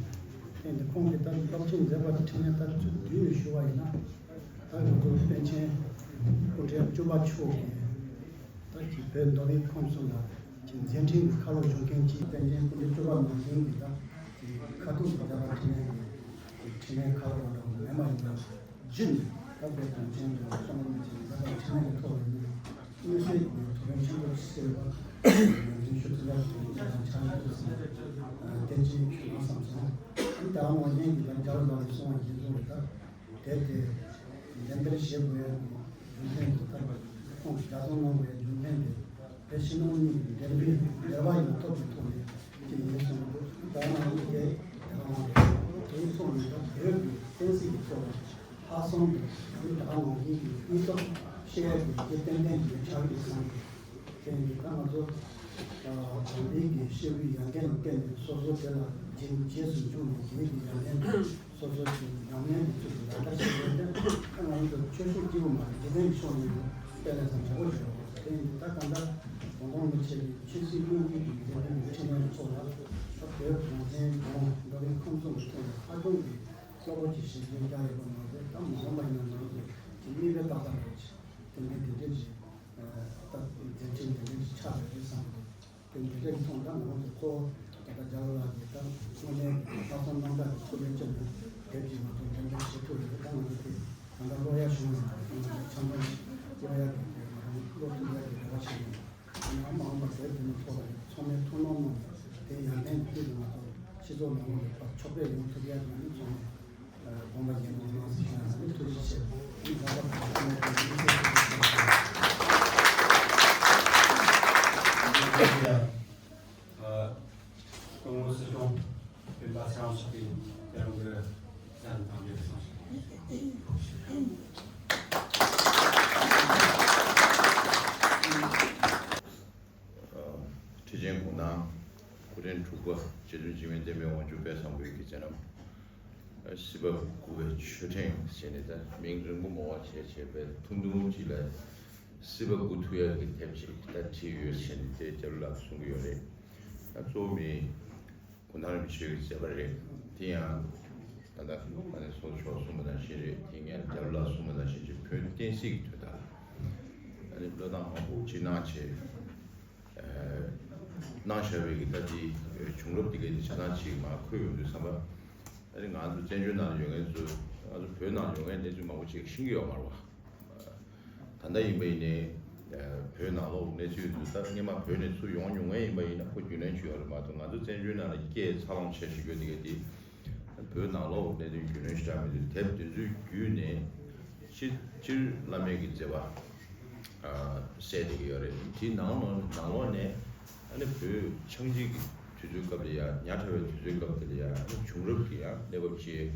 རེད། དེ་འདི་ཁོང་གིས་ད་སློབ་ཆེན་མཛད་པ་འཕྲིན་ལས་ད་ཚུར་བསྡུས་ནས་ཞུ་བ་ཡིན་ན། ད་ང་ཚོ་པཎ་ཆེན་སྐུ་ཕྲེང་བཅུ་པ་མཆོག་གིས་ད་ཅིག་བོད་མདོ་དབུས་ཁམས་གསུམ་ལ་ཅིག་མཛད་འཕྲིན་གྱི་ཁ་ལོ་བཞུགས་མཁན་གཅིག། པཎ་ཆེན་སྐུ་ཕྲེང་བཅུ་པ་ནང་བཞིན་གྱི་ད་ཅིག་ཁ་ཐུག་གི་མཛད་པ་འཕྲིན་ལས་ཀྱི་ཅིག་འཕྲིན་ལས་ཁ་ལོ་འདྲ་བོ་མེད་མ་ཡིན་པར་རྒྱུན་ད་བོད་གངས་ཅན་གྱི་བསམ་བློ་ནས་ཅིག་མཛད་པ་འཕྲིན་ལས་ཀྱི་ཐོག་ལ་ནི་མངོན་གསལ་གྱི་ཐུགས་རིམ་ཆེན་པོ་ཞིག་གསལ་བ་ཡིན་ཞུ་ཐུབ་ཡག་གི་ཆ་ཡོད་ཟེར་ནས་དེ་ཅིག་ཞུ་ན་བསམ་སོང་། ཨ་ནི་ད་ནང་བཞིན་གྱི་ད་རྒྱ་ལོ་ལགས་ཀྱིས་གསུངས་པ་བཞིན་དུ་ད། དེབ་དེ་འགྲེམས་སྤེལ་བྱེད་དགོས་ཡ་གི་རྒྱུ་མཚན་དེ་ལྟར་ཁོང་གིས་ལྗགས་རྩོམ་གནང་དགོས་ཡ་རྒྱུ་མཚན་དེ་བོད་ཕྱི་ནང་གཉིས་ཀྱི་འབྲེལ་བའི་འབྲེལ་བ་ཡང་ཐོབ་ཀྱི་ཐོག་ནས་ཅིག་ཡིན་གསུངས་འདུག་ད་ང་གཉིས་དེ་དེ་ག་རང་རེད། དེའི་ཐོག་ནས་ད་བོད་ཀྱི་བསྟན་སྲིད་ཀྱི་ཐོག་ལ་ལྷག་བསམ་དང་དེ་ད་ནང་བཞིན་གྱི་སྙིང་སྟོབས་བཤད་ཡ་གི་རྒྱུ་ཏན་ཏན་གྱི་ཆགས་ཀྱི་བསམ་གྱི། དེ་ནི་ད་ང་ཚོ་དམ་པའི་གི་སྐྱེས་བུའི་ཡོན་ཏན་ལ་བརྟེན་ནས་སོ་སོ་དེ་ལ་རྗེས་རྗེས་སུ་འཇུག་ནས་དེའི་གི་ཡོན་ཏན་སོ་སོ་གི་ཉམས་ལེན་གྱི་ཚུལ་དུ་ལག་བསྟར་བྱེད་དགོས་ཏེ། ད་ང་ཚོ་ཆོས་ཕྱོགས་གཅིག་པུ་མ་རེད། འཇིག་རྟེན་གྱི་ཕྱོགས་ནས་ཡང་དཔེ་ལེན་ས་མང་པོ་ཡོད་རེད། དེ་ནི་ད་གང་ལྟར་གུང་ཐང་རིན་པོ་ཆེ་གི་ཆོས་སྲིད་ཀུན་གྱི་གི་མཛད་རིམ་གྱི་ཕྲིན་ལས་ཚོགས་ལ་ད་བོད་གངས་ཅན་ལྗོངས་མདོ་དབུས་ཁམས་གསུམ་གྱི་ཐོག་ནས་ཧ་ཅང་གི་གཙོ་བོ་གྱི་བྱེད་སྒོ་བརྒྱབ་ཡོད་པ་མ་ཟད། ད་མ་འོངས་པ་ཡིན་ན་ང་ཚོ་གི་མིག་དཔེ་ཏག་ཏག་རེད། དེ་འདྲའི་དེ་འདྲའི་གི་ད་མཛད་འཕྲིན་དེ་འདྲའི་ཆགས་པ་རེད་བསམ་གི་འདུག་དེ་འདྲའི་མཐོང་ད་ང་རང་ཚོ་ཁོ་ ད་ལྟ་རྒྱ་ལོ་ལགས་ཀྱིས་ད་དངོས་གནས་ལྷག་བསམ་རྣམ་དག་གི་ཐུགས་རེ་བསྐྱེད་ནས་དེབ་ཀྱི་ང་ཚོ་འགྲེམས་སྤེལ་བྱེད་ཐུབ་ཡོད། ད་ང་ཚོ་དེ་ད་ལྟ་ཀློག་ཡ་བྱུང་ཡོད་མ་རེད། ད་ང་ཚོ་ཆ་ཚང་ཀློག་ཡ་དེ་དེ་ང་རང་ཀློག་ཐུབ་ཡ་གི་རེ་བ་བྱེད་ཡོད། ཨ་ནི་ཨ་མ་འོངས་པ་དེབ་འདི་ནས་ཐོག་ལ་ཚང་མའི་ཐུགས་སྣང་གནང་ནས་དེ་ཡར་ལྡན་གྱི་དུས་སུ་ང་ཚོ་སྤྱི་ཚོགས་ནང་ལོགས་ལ་ཕར་ཕྱོགས་སྤེལ་ཡོང་ཐུབ་ཡ་གི་ཨ་ནི་ཚང་མས་དགོངས་པ་བཞེས་གནང་ཟེར་ཞུ་ཡ་ཡིན། ཐུགས་རྗེ་ཆེ། ཨ་ནི་ད་ལྟ་བར་དུ་ཚང་མས་དེ་ཡིན་ཟེར་ཞུ་ཡ་ཡིན། ཨ། སྐུ་ངོ་སྲིད་སྐྱོང་སྤེན་པ་ཚེ་རིང་མཆོག་གིས་རྒྱལ་ཡོངས་ཀྱི་བཅར་འདྲི་དང་འབྲེལ་གསུངས་ཤིང་། ཁྲི་ཆེན་གུང་ཐང་སྐུ་ཕྲེང་དྲུག་པ་རྗེ་བཙུན་འཇིགས་མེད་བསྟན་པའི་དབང་ཕྱུག་དཔལ་བཟང་པོའི་གི་མཛད་རྣམ། སྲིད་པ་མགུ་བའི་མཆོད་ཕྲེང་ཟེར་ནས་ད་མིང་རིང་པོ་མང་བ་བྱས་བྱས་པའི་ཐུང་ཐུང་ཅིག་ལ། སྲིད་པ་མགུ་ཐུབ་ཡག་གི་དེབ་ཅིག་ད་བྲིས་ཡོད་ཟེར་ནས་དེ་རྒྱ་ལོ་ལགས་གསུང་གི་ཡོད་རེད། ད་གཙོ་བོ་མི་གུང་ཐང་རིན་པོ་ཆེའི་མཛད་པ་རེད། དེ་ཡང་ད་ལྟ་ཨ་ནི་སོ་སོ་གསུངས་པ་ནང་བཞིན་རེད། དེ་ངས་རྒྱ་ལོ་ལགས་གསུངས་པ་ནང་བཞིན་གྱི་བོན་བསྟན་སྲིད་ཀྱི་དོན་དག་ཨ་ནི་བློས་བཏང་མང་པོ་ཅིག་གནང་བྱས། གནང་བཞག་པའི་གི་ད་ལྟའི་བྱུང་རབས་འདི་གའི་ཆ་ཚང་ཅིག་མར་འཁོད་ཡོང་དུས་ཙམ་པ། ཨ་ནི་ང་ཚོ་བཙན་བྱོལ་ནང་ཡོད་མཁན་ཚོ། ང་ཚོ་བོད་ནང་ཡོད་མཁན་གནས་ཚུལ་མང་པོ་ཅིག་ཤེས་ཀྱི་ཡོད་མ་རེད་བ། ད་ལྟ་ཡིན་པ་ཡིན་ནའི་བོད་ནང་ལོགས་གནས་ཚུལ་འདི་ད་སྔོན་མ་བོད་ནས་ཚུར་ཡོང་མྱོང་མཁན་ཡིན་པ་ཡིན་ན་ཁོ་རྒྱུས་ལོན་བྱེད་ཡོད་རེད་མ་གཏོགས། ང་ཚོ་བཙན་བྱོལ་ནང་ལ་སྐད་འཚར་ལོངས་བྱས་བཞིན་ཡོད་དེ་ག་དེ། བོད་ནང་ལོགས་གནད་དོན་རྒྱུས་ལོན་ཞེ་དྲག་མེད་དུས་དེབ་དེ་ཚོའི་བརྒྱུད་ནས་སྤྱི་སྤྱིར་བླ་མའི་གི་མཛད་པ་གསལ་བསྡད་ཀྱི་ཡོད་རེད། དེའི་ནང་ལོགས་ནང་ལོགས་ནས་ཨ་ནི་བོད་ཆགས་འཇིག་གི་དུས་ཚོད་སྐབས་ལ་ཡ། ཉག་ཕྲ་བའི་དུས་ཚོད་སྐབས་དེ་ལ་ཡ། ཨ་ནི་བྱུང་རབས་ཀྱི་ཡང་གནས་བབ་ཅིག་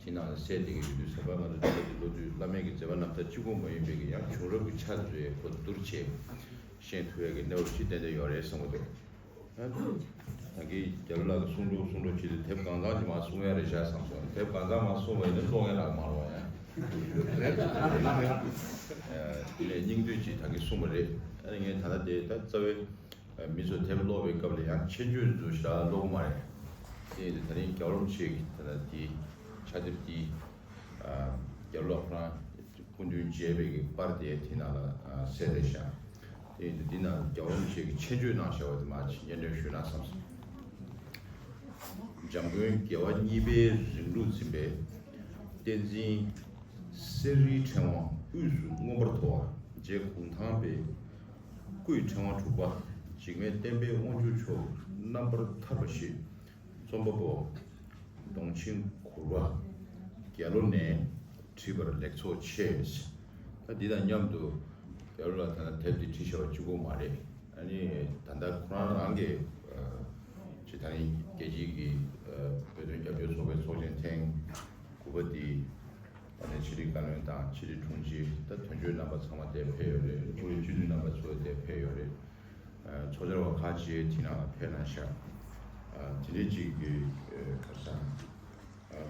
དེའི་ནང་ལ་གསལ་བསྡད་ཀྱི་ཡོད་དུས་ཙམ་པ། ང་ཚོ་དེ་ག་དེ་ཀློག་དུས་བླ་མའི་གི་མཛད་པ་རྣམ་ཐར་གཅིག་པོ་མ་ཡིན་པའི་གི་ཡང་བྱུང་རབས་ཀྱི་ཆ་དེ་ཚོ་ཡང་ཁོ་བསྡུར་བྱས་ཤེས་ཐུབ་ཡ་གི་གནས་བབ་ཅིག་ཏན་ཏན་ཡོད་རེད་བསམ་གྱི་འདུག་ད་གིན་རྒྱ་ལོ་ལགས་ཀྱིས་གསུང་འདྲ་གསུང་འདྲ་བྱེད་དུས་དེབ་གང་ཚང་ཅིག་མར་གསུང་ཡ་རེད་ཤག་བསམ་སོང་། དེབ་གང་ཚང་མར་གསུངས་པ་ཡིན་ན་ཀློག་མཁན་རག་མ་རེད་བ་ཡ། དེ་ནས་སྙིང་བསྡུས་ཅིག་ད་གིན་གསུངས་པ་རེད། ཨ་ནི་ངས་ད་ལྟ་དེ་ད་རྩ་བའི་མི་ཚོ་དེབ་ཀློག་པའི་སྐབས་ལ་ཡང་མཆན་བརྗོད་ཚོ་ཞེ་དྲག་ཀློག་གི་མ་རེད། དེ་ཡིན་དུས་ད་རིང་རྒྱལ་བ་རིན་པོ་ཆེ་གི་ད་ལྟ་དེའི་ཕྱག་དེབ་དེའི་རྒྱལ་བ་ལགས་ཁོ་རང་སྐུ་མདུན་མཇལ་བའི་གི་པར་དེ་དེ་ནང་ལ་གསལ་བསྡད་ཤག་དེ་ཡིན་དུས་འདི་ནང་རྒྱལ་བ་རིན་པོ་ཆེ་གི་མཆན་བརྗོད་གནང་བཞག་པ་དེ་མར་ཅིག་སྙན་སྒྲོན་ཞུས་ན་བསམ་སོང་། འཇམ་མགོན་རྒྱལ་བ་གཉིས་པའི་རིང་ལུགས་འཛིན་པའི་བསྟན་འཛིན་གསེར་རིའི་ཕྲེང་བ་དབུས་སུ་མངོན་པར་མཐོ་བ། རྗེ་གུང་ཐང་པའི་སྐུའི་ཕྲེང་བ་དྲུག་པ། འཇིགས་མེད་བསྟན་པའི་དབང་ཕྱུག་མཆོག་རྣམ་པར་ཐར་པ་ཞིག་རྩོམ་པ་པོ། གདོང་ཆེན་གུར་པ། རྒྱལ་ལོ་ནས་བྲིས་པར་ལེགས་ཚོགས་ཆེ། ད་འདི་དང་མཉམ་དུ་རྒྱལ་ལོ་ལགས་ད་ལྟ་དེབ་འདི་བྲིས་བཞག་པ་གཅིག་པོ་མ་རེད། ཨ་ནི་ད་ལྟ་ཁོ་རང་རང་གི་ཅིག་ད་ནི་རྒྱལ་སྤྱིའི་གི་བོད་དོན་རྒྱབ་སྐྱོར་ཚོགས་པའི་ཚོགས་ཆེན་ཐེངས་དགུ་པ་འདི། ད་ནི་ཕྱི་དྲིལ་བཀའ་བློན་དང་ཕྱི་དྲིལ་དྲུང་ཆེ། ད་དོན་གཅོད་རྣམ་པ་ཚང་མ་དེར་ཕེབས་ཡོད་རེད། དབུས་སྤྱི་འཐུས་རྣམ་པ་ཚོ་དེར་ཕེབས་ཡོད་རེད། ཚོགས་བཅར་བ་ཁག་ཅིག་དེ་ནང་ལ་ཕེབས་གནང་ཤག་དེ་འདྲའི་ཅིག་གི་ཁ་སང་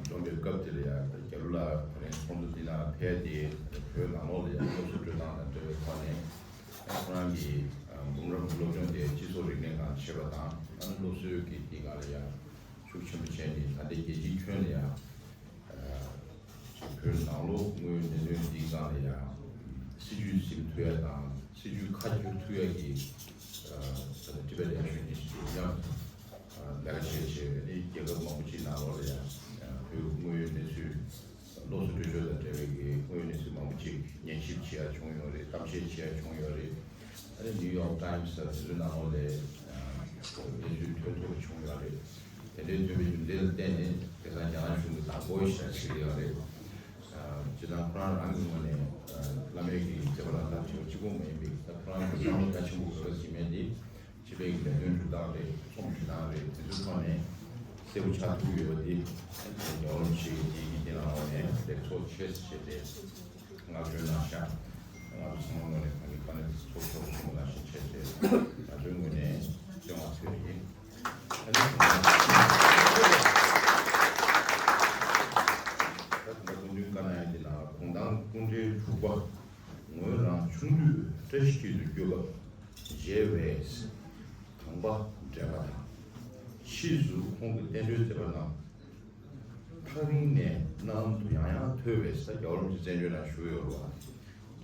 འཛོམས་པའི་སྐབས་དེ་ལ་ཡང་རྒྱལ་བ་ལགས་ད་རིང་ཚོགས་འདུ་འདི་ནང་ཕེབས་ཏེ་བོད་ནང་ལོགས་ལ་ཡང་སློབ་གསོ་སྤྲོད་སྟངས་དང་འབྲེལ་བའི་ཐོག་ནས་ཁོ་རང་གི་འབུམ་རམས་སློབ་སྦྱོང་དེ་སྤྱི་ཚོགས་རིག་གནས་སྒང་བྱས་པ་དང་། ཨ་ནི་སློབ་གསོའི་གི་དེ་སྒང་ལ་ཡང་ཤུགས་ཆེན་པོ་བྱས་ནས་ད་ལྟའི་རྒྱལ་སྤྱིའི་ཁྱོན་ལ་ཡང་བོད་ནང་ལོགས་དངོས་ཡོད་གནད་དོན་འདིའི་སྒང་ལ་ཡང་སྲིད་ཇུས་འཛིན་ཐུབ་ཡ་དང་། སྲིད་ཇུས་ཁ་བསྒྱུར་ཐུབ་ཡ་གི་ད་ལྟ་ཊི་བེཊ་ཨེ་ཤོ་ཨིན་ནི་ཤི་ཊི་ཊི་ཡང་ལས་ཀ་བྱས་བྱས་ནས་རྒྱལ་ཁབ་མང་པོ་ཅིག་ནང་ལོགས་ལ་ཡང་བོད་དངོས་ཡོད་གནས་ཚུལ་སློབ་གསོ་སྤྲོད་ཕྱོགས་དང་འབྲེལ་བའི་གི་དངོས་ཡོད་གནས་ཚུལ་མང་པོ་ཅིག་ཉན་ཞིབ་བྱེད་ཡ་བྱུང་ཡོད་རེད། གཏམ་བཤད་བྱེད་ཡ་བྱུང་ཡོད་རེད། ཨ་ནི་ནིའུ་ཡོག་ཊའིམ་སི་དང་དེ་ཚོའི་ནང་ལོགས་ལ་གནས་ཚུལ་ཐོན་ཐོན་པ་བྱུང་ཡོད་རེད། དེ་འདྲའི་ཐོན་པའི་རྒྱུ་མཚན་ལ་བརྟེན་ནས་དེང་སང་རྒྱ་ནག་གཞུང་གིས་དང་པོ་ཞེ་དྲག་བྱེད་ཀྱི་ཡོད་རེད། སྤྱིར་བཏང་ཁོ་རང་རང་གི་ངོས་ནས་བླ་མའི་གི་མཛད་པ་ལ་ལྟ་བྱེད་པ་གཅིག་པོ་མ་ཡིན་པའི་ད་ཁོ་རང་གི་བསམ་བློ་རྒྱ་ཆེན་པོ་ཡོད་པ་ཞིག་མེད་དེ། སྤྱི་པའི་གི་ལས་དོན་སྒྲུབ་སྟངས་རེད། རྩོམ་འབྲི་སྟངས་རེད། དེ་ཚོའི་ཐོག་ནས་གསལ་པོ་ཆགས་ཐུབ་ཡོད་པ་འདི་རྒྱལ་བ་རིན་པོ་ཆེ་གི་འདི་གི་འདི་ནང་ལོགས་ནས་ལེགས་ཚོགས་ཆེ་ཟེར་བྱས་ཏེ་བསྔགས་བརྗོད་གནང་ཤག་ང་ཚོ་ཚང་མ་ངོས་ནས་ད་གིན་དཀའ་ལས་ཚོགས་ཆོག་གསུངས་པ་ནང་བཞིན་བྱས་ཏེ་ང་ཚོའི་ངོས་ནས་བརྩི་བ་ཚིག་རེ་ཡིན། ད་ད་ལྟ་སྐུ་མདུན་བཀའ་གནང་ཡ་འདི་ལ་གུང་ཐང་སྐུ་ཕྲེང་དྲུག་པ། ངོས་རང་ཆུང་དུས་བཀྲ་ཤིས་འཁྱིལ་དུ་བསྐྱོད་སྐབས་མཇལ་བས། དང་པ་འདྲེན་པ་དང་། ཕྱིས་སུ་ཁོང་གིས་བསྟན་འགྲོའི་མཛད་པ་གནང་། ཐག་རིང་ནས་རྣ་ལམ་དུ་ཡང་ཡང་ཐོས་པས། ད་རྒྱལ་བ་རིན་པོ་ཆེ་བཙན་བྱོལ་ནང་བཞུགས་ཡོད་རེད་བ།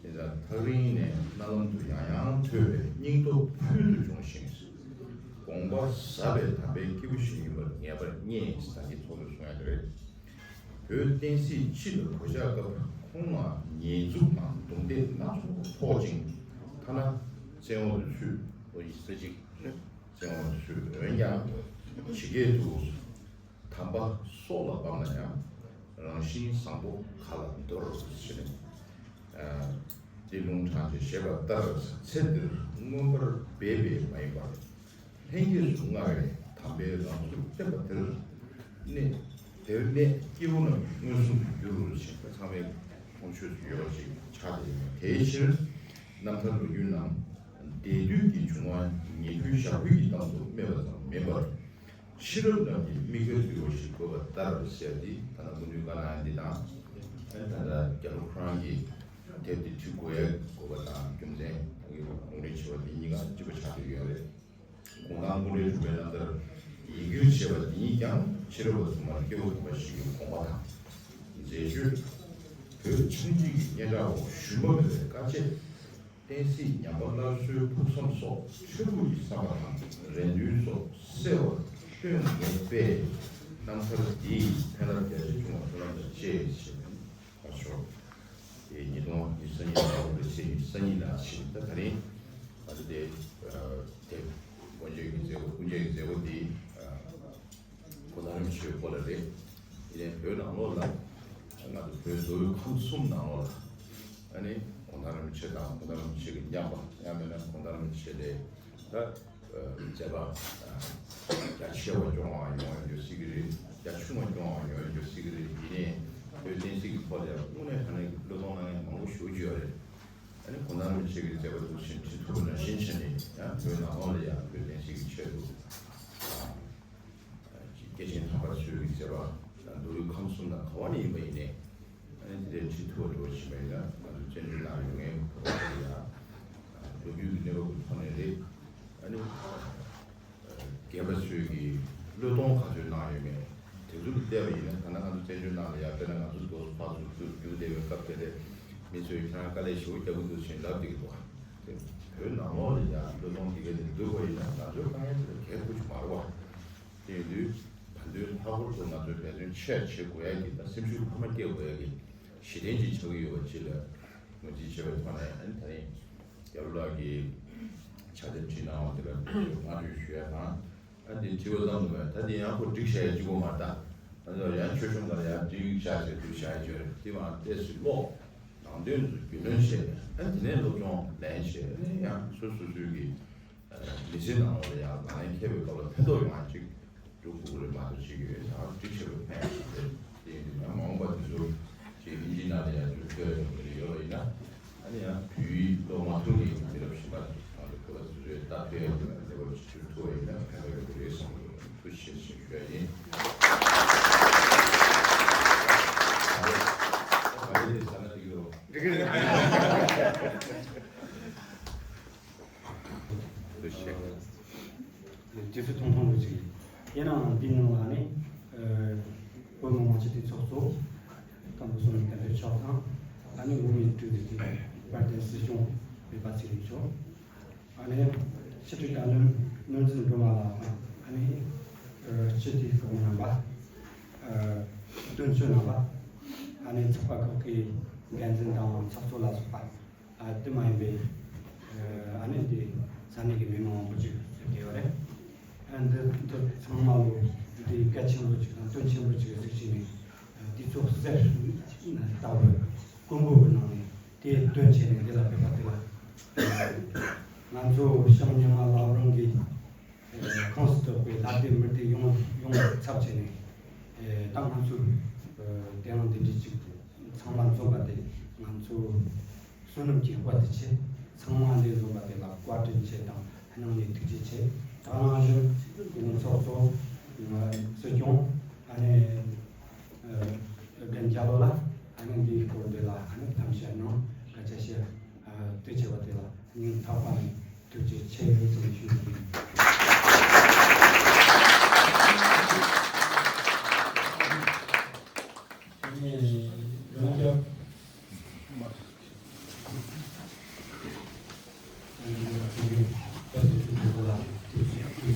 དེ་ཙང་ཐག་རིང་ནས་རྣ་ལམ་དུ་ཡང་ཡང་ཐོས་པས་སྙིང་སྟོབས་ཕུལ་དུ་བྱུང་ཞིང་། དགོངས་པ་ པ་ཟབ་པའི་དམ་པའི་སྐྱེས་བུ་ཞིག་ཡིན་པར་ངེས་པར་རྙེད་ཟེར་ད་གིན་ཚོགས་འདུ་གསུང་ཡ་དེ་རེད། བོད་བསྟན་སྲིད་སྤྱི་ལ་གོད་ཆག་སྐབས་ཁོང་ལ་ཉེས་འཛུགས་དང་རྡུང་རྡེག་སྣ་ཚོགས་ཕོག་ཅིང་ཐ་ན་བཙན་འོག་ཏུ་ཚུད་པ་ཡི་ས་གཅིག་བཙན་འོག་ཏུ་ཚུད། འོན་ཀྱང་ཇི་སྐད་དུ། དམ་པ་སྲོག་ལ་བབས་ན་ཡང་། རང་བཞིན་བཟང་པོ་ག་ལ་འདོར་ཞེས་ནས། ཨ་འདི་ལུང་དྲངས་ཏེ་བཞེད་པ་ལྟར་ཚེ་འདིར་མངོན་པར་སྦས་པས་མ་ཡིན་པར། ལྷན་སྐྱེས་སུ་མངའ་བའི་དམ་པའི་ལམ་ཚུལ་བསྟན་པ་དེར་གནས། དེར་གནས་སྐྱེས་བུ་རྣམས་མངོན་སུམ་དུ་འགྱུར་རོ་ཞེས་པ་ཚང་མས་མཐོང་ཆོས་སུ་ཡོད་པ་ཅིག་ཆགས་ཏེ་ཡོད། དེའི་ཕྱིར་རྣམ་ཐར་ལོ་རྒྱུས་རྣམས་འདས་དུས་ཀྱི་བྱུང་བ་ཉེ་དུས་ཞག་པོའི་གཏམ་དུ་སྨྲས་པ་ཙམ་མིན་པར། ཤེས་རབ་རྣམས་ཀྱིས་མིག་དཔེ་འདུལ་བ་ཞིག་དགོས་པ་ལྟར་ཟེར་ཏེ། ད་ལྟ་སྐུ་མདུན་བཀའ་གནང་ཡ་འདི་དང་། ཨ་ནི་ད་ལྟ་རྒྱ་ལོ་ཁོ་རང་གིས་དེབ་འདི་བྲི་དགོས་ཡ་དགོས་པ་དང་རྒྱུ་མཚན་ད་གིན་ངོས་ལེན་བྱས་པ་འདི་གཉིས་ཀ་གཅིག་པ་ཆགས་བསྡད་ཡོད་རེད། གུང་ཐང་སྐུ་ཕྲེང་དྲུག་པའི་རྣམ་ཐར་ཡི་གེར་བྱས་པ་འདི་གཉིས་ཀྱང་ཕྱི་རབས་པ་དུ་མར་སྐྱེ་བོ་དམ་པ་ཞིག་གི་དགོངས་པ་དང་། མཛད་སྤྱོད། བོད་ཆགས་འཇིག་གི་སྙན་གྲགས་འོག་ཞུམ་པ་མེད་པའི་དཀའ་སྤྱད། བསྟན་སྲིད་ཉམས་པ་སླར་གསོའི་ཕུགས་བསམ་སོགས་ཆོས་ལུགས་ཀྱི་བསམ་པ་དང་རེ་འདུན་སོགས་གསལ་བར་སྟོན་མུས་པས། རྣམ་ཐར་འདི་ཡིས་ཕན་རླབས་རྒྱ་ཆེ་བྱུང་བར་སྨོན་ལམ་དང་བཅས་ཞེས་ཕར་ཕྱོགས། དེ་ཉིས་སྟོང་ཉི་ཤུ་རྩ་གཉིས་ལོའི་ཚེས་ཉི་ཤུ་རྩ་གཉིས་ལ་ཕྱིན། ད་ད་རིང་ང་ཚོ་དེ་དེབ་དབུ་འབྱེད་ཀྱི་མཛད་སྒོ། དབུ་འབྱེད་ཀྱི་མཛད་སྒོ་འདི། གུང་ཐང་རིན་པོ་ཆེའི་སྐོར་ལ་རེད། ཡིན་ནའི་བོད་ནང་ལོགས་ལ་ང་ཚོ་བོད་མདོ་དབུས་ཁམས་གསུམ་ནང་ལོགས་ལ་ཨ་ནི་གུང་ཐང་རིན་པོ་ཆེ་དང་གུང་ཐང་རིན་པོ་ཆེ་གི་མཉམ་པ། ཡང་མིན་ན་གུང་ཐང་རིན་པོ་ཆེ་ལས་ད་མཛད་པ་རྒྱ་ཆེ་བ་སྐྱོང་བ་ཡོང་ཡོང་རྒྱུ་སྲིད་ཀྱི་རེད། རྒྱ་ཆུང་བ་སྐྱོང་བ་ཡོང་ཡོང་རྒྱུ་སྲིད་ཀྱི་རེད། ཡིན་ནའི་བོད་བསྟན་སྲིད་ཀྱི་ཐོག་ལ་ཡང་དངོས་གནས་དྲང་གནས་ཀྱི་བློས་གཏོང་གནང་མཁན་མང་པོ་ཞེ་པོ་ཅིག་ཡོད་རེད། ཨ་ནི་གུང་ཐང་རིན་པོ་ཆེ་གི་མཛད་པ་འདུག་ཕྱིན་ཁྲིད་ཐུབ་པ་ནང་བཞིན་བྱས་ནས་ཡང་བོད་ནང་ལོགས་ལ་ཡང་བོད་བསྟན་སྲིད་ཀྱི་ཆེད་དུ། སྐྱེས་ཆེན་དམ་པ་ཚོའི་མཛད་པ་མདོ་དབུས་ཁམས་གསུམ་དང་ག་བ་ནས་ཡིན་པ་ཡིན་ནའི། ཨ་ནི་དེ་འདྲའི་ཁྲིད་ཐུབ་པ་འགྲོ་བཞིན་པ་ཡིན་ན། ང་ཚོ་བཙན་བྱོལ་ནང་ཡོད་མཁན་གོ་བ་ལ་ཡང་ལོ་རྒྱུས་ཀྱི་གནས་བབ་ཀྱི་ཐོག་ནས་རེད། ཨ་ནི་རྒན་པ་ཚོས་ཀྱི་བློས་གཏོང་ག་ཚོད་གནང་ཡོད་མེད། དེ་ཚོ་ལ་བལྟས་པ་ཡིན་ན། ད་ལྟ་ང་ཚོ་བཙན་བྱོལ་ནང་ལ་ཡང་དཔེར་ན་ང་ཚོ་རྡོ་སོལ་ཕག་སོལ་རྒྱུགས་བསྡད་པའི་སྐབས་དེ་ལས་མི་ཚོས་ཁྱེད་རང་དཀའ་ལས་ཞེ་པོ་རྒྱག་གི་འདུག་ཅེས་ལབ་བསྡད་ཀྱི་འདུག་ག། དེ་བོད་ནང་ལོགས་ལ་ཡང་བློས་གཏོང་དེ་ག་དེ་འདུག་པ་ཡིན་ན། ང་ཚོའི་དཀའ་ངལ་དེ་ལ་གལ་ཁུར་གྱི་མ་རེད་བ། དེ་ཡིན་དུས་ད་དུང་ལྷག་པར་དུ་ང་ཚོས་འབད་བརྩོན་ཆེ་བྱེད་དགོས་ཡ་གི། ད་སེམས་ཤུགས་འཕར་མ་སྐྱེད་དགོས་ཡ་གི་གཞི་རྟེན་ཅིག་ཆགས་ཀྱི་ཡོད་པ་ཅིག་ལ་ངོས་འཛིན་བྱས་པའི་ཐོག་ནས། ཨ་ནི་ད་རིང་རྒྱ་རོ་ལགས་ཀྱིས་ཕྱག་དེབ་བྲིས་གནང་བ་དེ་ལ་བསྔགས་བརྗོད་ཞུ་ཡ་དང་། ཨ་འདི་བྲིས་པ་ཙམ་དུ་མེད། ད་འདི་ཡང་ཁོ་བསྒྲིགས་བཞག་ཡ་གཅིག་པོ་མ་རེད། ད་ང་ཚོ་ཡང་ཆོས་གཞུང་ལ་ཡང་བསྒྲིགས་བཞག་བྱས་བསྒྲིགས་བཞག་ཡ་ཅིག་ཡོད་རེད། དེ་མར་ཏོག་ཙམ་ཀློག་ནང་དོན་ཚོ་རྒྱུས་ལོན་བྱས། ཨ་དེ་ནས་སློབ་སྦྱོང་ལེན་བྱས། ཨ་ནི་ཡང་སོ་སོ་སོའི་གི་མི་ཚེ་ནང་ལ་ཡང་ལག་ལེན་འཁྱེར་བའི་སྐབས་ལ་ཕན་ཐོགས་ཡོང་བ་ཅིག་འགྲོ་དགོས་ཀྱི་རེད་མ་གཏོགས། བྱེད་ཀྱི་ཡོད་ཙང་བསྒྲིགས་བྱས་པའི་ཕན་ཡོན་ཞིག་རེད། དེ་ཡིན་དུས་ཡང་མ་འོངས་པ་དེ་ཚོ་ཅིག་དབྱིན་ཇིའི་ནང་ལ་ཡང་བསྒྱུར་ཐུབ་ཡ་འདྲ་ཡོད་པ་ཡིན་ན། ཨ་ནི་ཡང་བོད་ཡིག་ཀློག་མ་ཐུབ་མཁན་གྱི་མི་རབས་གཞོན་པ་ཚོ་ལ་བོད་པ་དེ་ཚོས་ལྟ་ཐུབ་ཡ་འདྲ་བའི་གནས་བབ་ཅིག་བསྒྱུར་ཐུབ་པ་ཡིན་ན་ཕན་པ་ཡོང་གི་རེད་བསམ་གྱི་ཡོད། ཐུགས་རྗེ་ཆེ་ཞེས་ཞུ་ཡ་ཡིན། ད་རེས་དེ་ཟ་ན་འགྲིག་གི་རེད་པ། འགྲིག་གི་རེད། ཐུགས་རྗེ་ཆེ། རྗེས་སུ་མཐོང་མཐོང་རུ་ཅིག་ཡིན་ནའང་། འདི་ནང་ལ་ནི་ཨ་བོད་མི་མང་སྤྱི་འཐུས་ཚོགས་གཙོ་དང་པོ་བསོད་ནམས་བསྟན་འཕེལ་མཆོག་དང་། ཨ་ནི་འོས་མི་དྲུག་དེ་དེ་དཔལ་ལྡན་སྲིད་སྐྱོང་འོས་པ་ཚེ་རིང་མཆོག་ཨ་ནི་ཕྱི་དྲིལ་བཀའ་བློན་ནོར་འཛིན་སྒྲོལ་མ་ལགས་དང་། ཨ་ནི་ཨ་སྤྱི་འཐུས་སྐུ་ངོ་རྣམ་པ། ཨ་སྟོན་མཆོད་རྣམ་པ། ཨ་ནི་ཚོགས་པ་ཁག་གི་འགན་འཛིན་དང་ཚོགས་གཙོ་ལ་སོགས་པ། ཨ་དེ་མ་ཡིན་པའི་ཨ་ནི་འདི་ས་གནས་ཀྱི་མི་མང་མང་པོ་ཅིག་ཕེབས་ཀྱི་ཡོད་རེད། ཨ་འདི་འདི་ཚང་མ་ལོ་འདི་གལ་ཆེན་པོ་ཅིག་དང་དོན་ཆེན་པོ་ཅིག་གཟིགས་བྱས་ནས། ཨ་འདི་ཚོ་གསེར་ལྟ་བུ་དཀོན་པོ་གི་ནང་ནས་དེ་དོན་བྱས་ནས་འདི་ལ་ཕེབས་པ་དེ་ལ། ང་ཚོ་ཤང་ཉི་མ་བླ་བྲང་གི་ཁོངས་སུ་གཏོགས་པའི་ལྷ་སྡེ་མི་སྡེ་ཡོངས་ཡོངས་ཚབ་བྱས་ནས། ཨེ་ད་ང་ཚོས་ཨེ་དེ་རིང་འདི་འདྲའི་ཅིག་ཚང་མ་འཛོམས་པ་དེ་ང་ཚོ་བསོད་ནམས་ཀྱི་དཔལ་དུ་ཆེ། ཚང་མ་འདིར་འཛོམས་པ་དེ་ལ་བཀའ་དྲིན་ཆེ་དང་སྣང་ནས་ཐུགས་རྗེ་ཆེ། ད་ནང་བཞིན་འདི་ནས་ཚོགས་གཙོ་སྲིད་སྐྱོང་ཨ་ནི་ཨེ་རྒན་རྒྱ་ལོ་ལ་ཨ་ནི་འདིའི་སྐོར་འདི་ལ་ཨ་ནི་གཏམ་བཤད་གནང་། སྐད་ཆ་བཤད། ཨ་དེ་བྱས་པ་དེ་ལ་སྙིང་ཐག་པ་ནས་ཐུགས་རྗེ་ཆེ་ཟེར་ཞུ་རྒྱུ་ཡིན། ཨ་ནི་རང་རྒྱལ་མ། ཨ་ནི་ང་ཚོ་གི་བོད་ཀྱི་སྤྱི་ཚོགས་ལ་ཐུགས་རྗེ་ཆེ།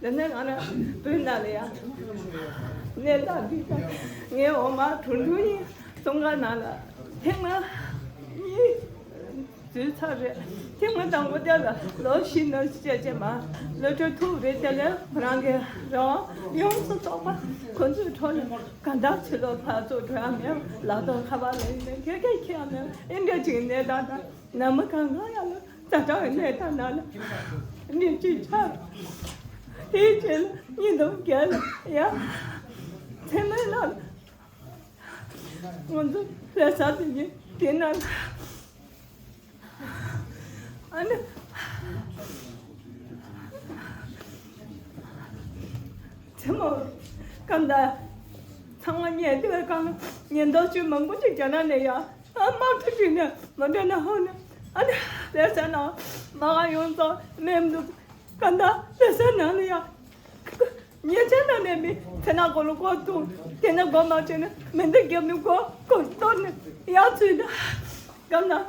འདི་ནས་ང་རང་བོད་ནང་ལ་ཡང་གནས་སྟངས་འདི་ལྟར་ངའི་འོ་མ་གྲོང་གྲོང་ཡིན། བཙོན་ཁང་ནང་ལ་ཐེངས་མ་གཉིས་འཛུལ་ཚར་རེད། ཐེངས་མ་དང་པོ་དེ་ལ་ལོ་བཞི་ནང་བཅད་བྱས་མ་གློད་གྲོལ་ཐུབ་རེད། དེ་ལས་ང་རང་གི་རང་དབང་ཡོངས་སུ་རྫོགས་པ་ཁོ་ཚོའི་ཁྲོད་ནས་གང་ལྟར་ཕྱི་ལོགས་ཕར་ཚུར་འགྲོ་ཡ་མེད། ལག་ཐོག་ཁ་པར་ལ་ཡིན་ནའི་ཁེར་ཁེར་འཁྱེར་ཡ་མེད། ཨེ་འདྲ་ཅིག་གནས་སྟངས་དང་། ནམ་གང་གང་ཡང་ལ་ཛ་དྲག་གནས་སྟངས་ནང་ལ་གནས་ཅིག་ཆགས། དེའི་རྗེས་ལ་ཉིས་སྟོང་བརྒྱད་ལ་ཡང་མཚན་མོའི་ནང་ལ་ང་ཚོ་ལྷ་ས་དེ་ཉིད་དེ་ནང་ལ་ཨ་ནི་མཚན་མོ་སྐར་མ་ཚང་མ་ཉལ་དུས་སྒང་ལ་ཉེན་རྟོག་ཅུས་མང་པོ་ཅིག་རྒྱ་ནག་ནས་ཡང་། ཨ་དམག་ཁྲིད་ཁྲིད་ནས་མ་འདྲ་ན་ཧོ་ནས་ཨ་ནི་ལྷ་ས་ནང་མ་ག་ཡོང་ཙང་མེད་འདུག་ག་འདྲ་ལྷ་ས་ནང་ལ་ཡ། ཉེ་ཆར་ནང་ནས་མི་ཚེ་ན་གོ་ལོ་གོ་ཐུག་དེ་ནས་གོ་མ་བྱས་ནས་མི་འདི་རྒྱབ་ནས་གོ་གོ་གཏོར་ནས་ཡར་ཚུད་ན། ག་འདྲ་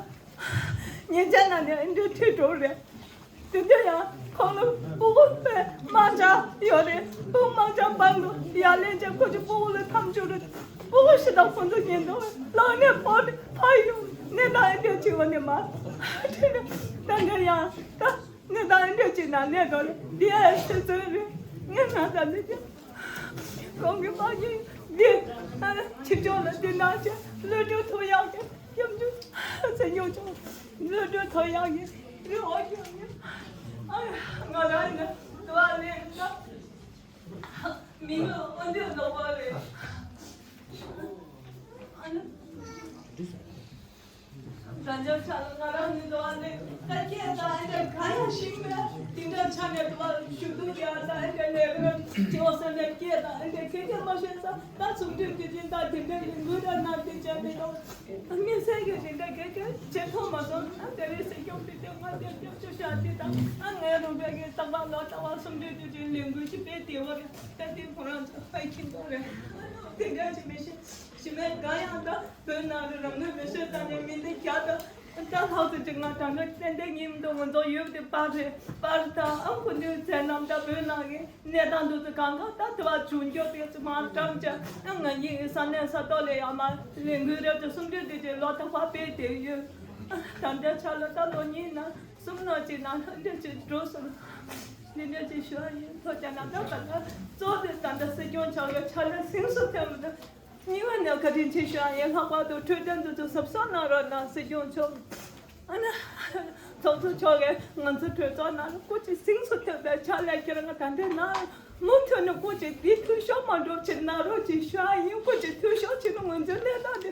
ཉེ་ཆར་ནང་ནས་ཨ་འདྲ་ཁྲིད་འགྲོ་རེད། དེ་འདྲ་ཡང་ཁོང་ལ་སྤུ་གུ་དཔེ་མང་ཆ་ཡོད་རེད། སྤུ་གུ་མང་ཆ་བར་དུ་ཡར་ལེན་བྱས་ཁོ་ཚོ་སྤུ་གུ་ལ་འཐམ་བཅུག་རེད། སྤུ་གུ་ཞིག་དང་ཁོ་ཚོ་ཉིན་དུ་ལངས་ནས་སྤོ་ནས་ཕར་ཡོང་ནས་ད་ཨེ་འདྲ་བྱེད་པ་ནས་མ་ཁྲིད་ནས་ད་འདྲ་ཡང་ད་ནས་ད་ཨེ་འདྲ་བྱེད་ན་ནས་དོ་ལ་འདི་ཨེ་སེ་ཚོད་རེད། ངས་ང་ད་ནས་ཀྱང་ཁོང་གི་མ་ཡིན་འདི་ཕྱི་ཕྱོགས་ལ་འདི་ན་ཆེ་ལོས་འགྲོ་ཐུབ་ཡག་གི་སྐྱབས་འཇུག་ཚེ་ཉོ་ཆོག་ལོས་འགྲོ་ཐུབ་ཡག་གི་རེ་བ་ཞུ་ཡིན། ཨ་ང་རང་ཡིན་ན་དུ་བ་ལེན་ན་མི་ངོ་འོན་ཏེ་ལོག་པ་རེད། ཨ་ནི་རང་ཅག་ཆ་ལ་ང་རང་ནི་དུ་བ་ལེན་ད་སྐད་དང་ཨ་འདྲ་ག་ཡང་ཤིང་མེད། དེ་འདྲ་ཆ་ནས་དུ་བ་ཞུ་དུ་ཡ་ད་ཨ་འདྲ་ལས་རོ་ཅི་བ་ས་ནས་སྐད་དང་ཨ་འདྲ་སྐད་སྐད་མ་ཤེས་ས། ད་ཚུགས་འདུན་གྱི་སྦྱིན་བདག་དེ་འདྲ་ཡིན་དགོས་ར་ན་དེ་བྱས་མི་འདུག་དམིགས་བསལ་གྱི་སྦྱིན་བདག་གེ་གེ་བྱེད་ཐུབ་མ་སོང་། ཨ་དེ་རིང་སྲིད་སྐྱོང་དེ་དེ་ང་དེ་སྐྱབས་བཅོལ་བཞག་དེ་དང་ཨ་ངའི་རུ་སྦེ་གི་རྟག་པར་ལོ་ལྟ་བ་གསུམ་འདུན་དུ་ཅིག་ལས་འགུལ་ཅིག་སྤེལ་དེ་བ་རེད། ད་དེ་ཁོ་རང་ཚོ་ཕ་ཁྱིམ་ཐོག་རེད། དེ་འདྲ་ཅིག་མི་ཤེས། ཞི་མེད་གང་ཡང་ད་བོད་ནང་རུ་རང་ངོས་མི་ཤེས་ད་ནས་མི་འདི་རྒྱ་ད། ད་ལྷག་ཏུ་ཅིག་ང་དྲང་གནས་ཏན་ཏན་ཉིན་མོ་ང་ཚོ་ཡུལ་དེ་པར་རེད། པར་དང་ཨ་ཁུ་འདུས་ཚེ་རྣམས་ད་བོད་ནང་གི་གནས་སྟངས་འདུག་ཚེ་གང་ག་ད་དེ་བ་བྱུང་རྒྱུ་དེ་ཚོ་མར་བཀྲམ་བྱས། ཨ་ང་གཉིས་ས་གནས་ས་ཐོག་ལ་ཡང་མ་ལས་འགུལ་རབ་ཏུ་གསུམ་བདུན་དེ་ཅིག་ལོ་ཐོག་པ་སྤེལ་བསྡད་ཡོད། ད་ལྟའི་ཆ་ལ་ད་ལོ་གཉིས་ནང་གསུམ་ནང་ཅིག་ནང་ལྷ་འདྲེ་ཅིག་འགྲོ་སོང་། འདི་འདྲ་ཅིག་ཞུ་བ་ཡིན། ཐོག་ཅག་ན་ད་ད་ད་གཙོ་དེ་ད་ད་སྲིད་སྐྱོང་ཆགས་ཡོད་ཆ་ལ་སེམས་སུ་ཐེབས་མི་འདུག་གཉིས་པ་ནས་བཀའ་དྲིན་ཆེ་ཞུ་ཡ་ཡིན། ལྷག་པར་དུ་འཕྲོད་བསྟེན་དུ་ཚོ་གཟབ་གཟབ་གནང་རོགས་གནང་སྲིད་སྐྱོང་མཆོག་ཨ་ནི་ཚོགས་གཙོ་མཆོག་གིས་ང་ཚོ་གྲོས་ཚོགས་ནང་ལ་སྐུ་མཁྱེན་སེམས་སུ་ཐེབས་པའི་ཕྱག་ལས་ཁྱེད་རང་ད་འདྲ་གནང་། མུ་མཐུད་ནས་སྐུ་མཁྱེན་འདི་འཐུས་ཤོར་མ་འགྲོ་ཕྱིར་གནང་རོགས་ཅེས་ཞུ་ཡ་ཡིན། སྐུ་མཁྱེན་འཐུས་ཤོར་ཕྱིན་ན་ང་ཚོའི་གནས་སྟངས་འདི་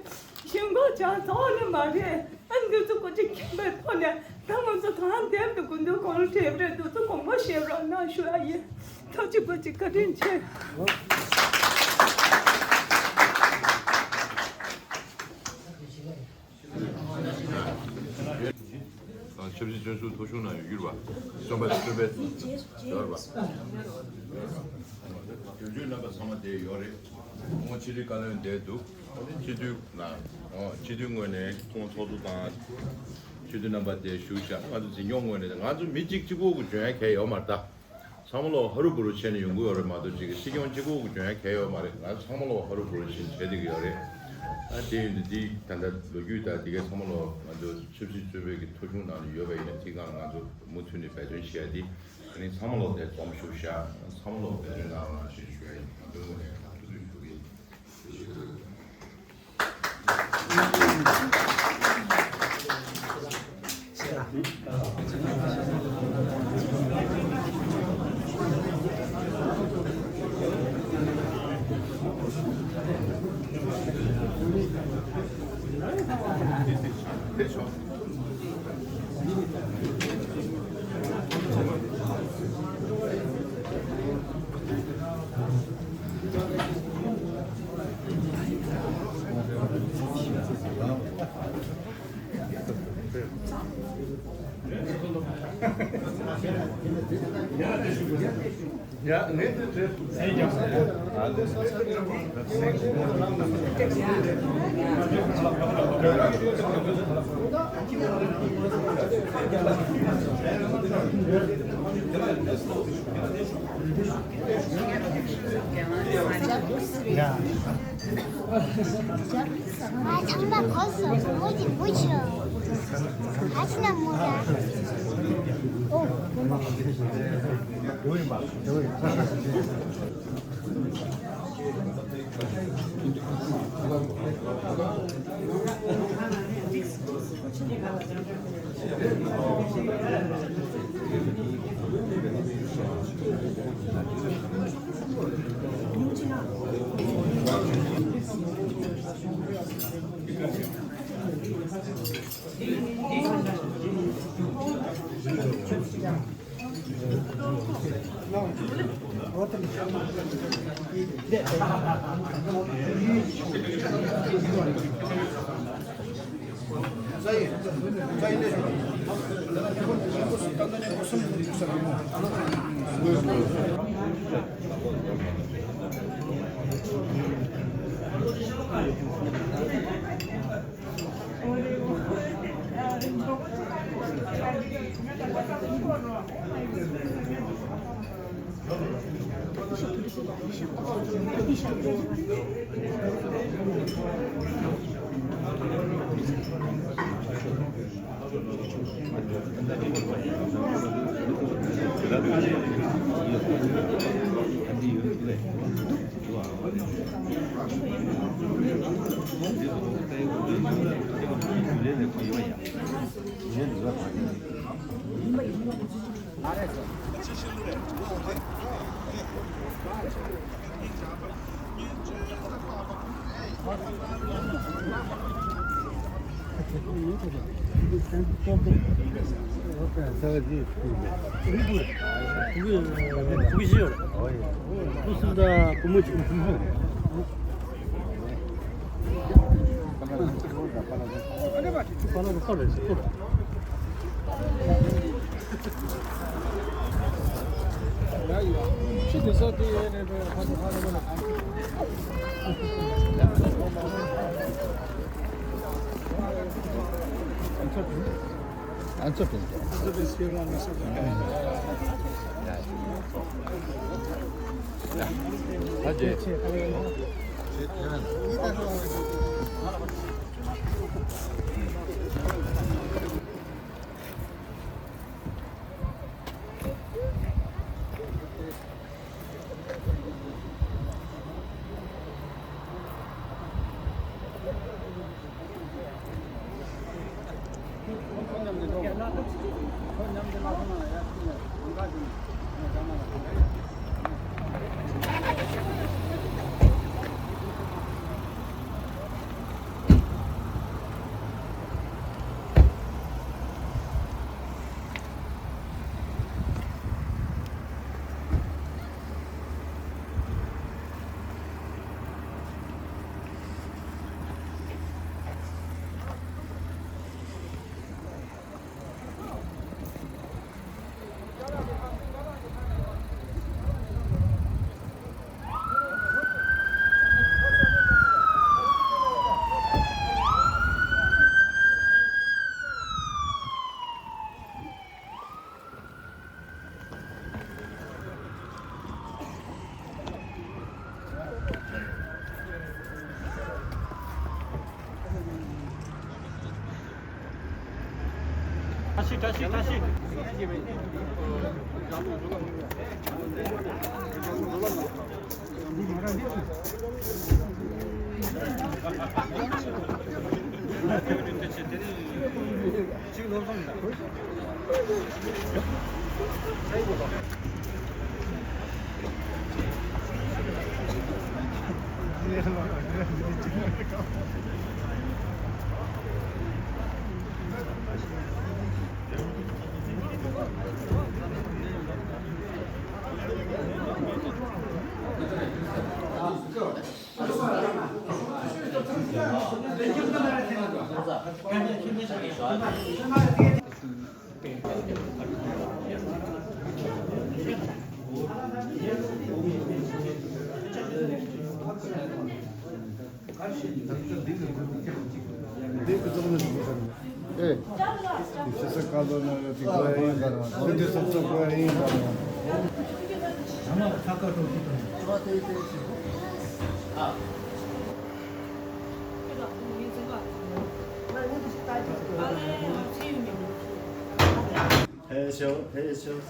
ཞུ་འགོ་བྱ་ཚོགས་ནི་མ་རེད། ཨ་འདི་ཚོ་སྐུ་མཁྱེན་མཁྱེན་པའི་ཐོག་ནས། ད་ང་ཚོ་གང་དེབ་ཏུ་དགུན་དུས་གོང་ལ་དེབ་རེ་འདུག་ཚོ་དགོངས་པ་བཞེས་རོགས་གནང་ཞུ་ཡ་ཡིན། ཐུགས་རྗེ་ཆེ། བཀའ་དྲིན་ཆེ། ཆབ་སྲིད་བཙོན་ཟུར་ཐོ་གཞུང་ནང་ཡོད་རྒྱུ་རེད་པ། བཙོན་པ་བཙོན་པའི་ཡོད་རེད་པ། དོན་གཅོད་རྣམ་པ་ཚང་མ་དེ་ཡོད་རེད། ཁོང་ཕྱི་དྲིལ་བཀའ་བློན་བསྡད་འདུག་སྤྱི་འཐུས་ལ། སྤྱི་འཐུས་ངོས་ནས་ཁོང་ཚོགས་གཙོ་དང་སྤྱི་འཐུས་རྣམ་པ་དེ་བཞུགས་ཤག་ང་ཚོ་འཛིན་སྐྱོང་ངོས་ནས་ང་ཚོ་མི་གཅིག་གཅིག་པོ་གི་འཇོན་ཡ་གལ་ཡོད་མ་རེད་ད། ཚང་མ་ལོ་ཧ་རུ་བུ་རུ་བྱས་ནས་ཡོང་གི་ཡོད་རེད་མ་གཏོགས་ཅིག་སྲིད་སྐྱོང་གཅིག་པོ་གི་འཇོན་ཡ་གལ་ཡོད་མ་རེད། ང་ཚང་མ་ལོ་ཧ་རུ་བུ་རུ་བྱས་ནས་བྱས་བསྡད་ཀྱི་ཡོད་རེད། ཨ་དེ་ཡིན་དུས་འདི་ད་ལྟ་ལོ་རྒྱུས་དང་དེ་གའི་ཚང་མ་ལོ་ང་ཚོ་ཆབ་སྲིད་བཙོན་པའི་གི་ཐོ་གཞུང་ནང་ལ་ཡོད་པ་ཡིན་ན་དེ་སྒང་ང་ཚོ་མུ་མཐུད་ནས་འབད་བརྩོན་བྱེད་ཡ་དེ། ཨ་ནི་ཚང་མ་ལོ་དེ་རྩོམ་ཞུ་བཞག་ཚང་མ་ལོ་འབད་བརྩོན་གནང་རོགས་གནང་ཞེས་ཞུ་ཡ་ཡིན། ང་ཚོའི་ངོས་ནས་ཐུགས་རྗེ་ཆེ་ཞུ་གི་ཡིན། ཨ་ཅག་མ་གོ་སོང་། མོ་ཅིག་བུ་ཆོ། ཨ་ཅི་ན་མོ་ད། ཨོ། བཀྲ་ཤིས། བཀྲ་ཤིས། བཀྲ་ཤིས། ཨེ། དེ་ཆ་ས་ཀ་ལོ་ན་ཡོད་པའི་གོ་ཡ་ཡིན་པ་རེད་བ། དེ་དུས་སོ་སོ་གོ་ཡ་ཡིན་པ་རེད་བ། ཕེབས་ཤོག་ཕེབས་ཤོག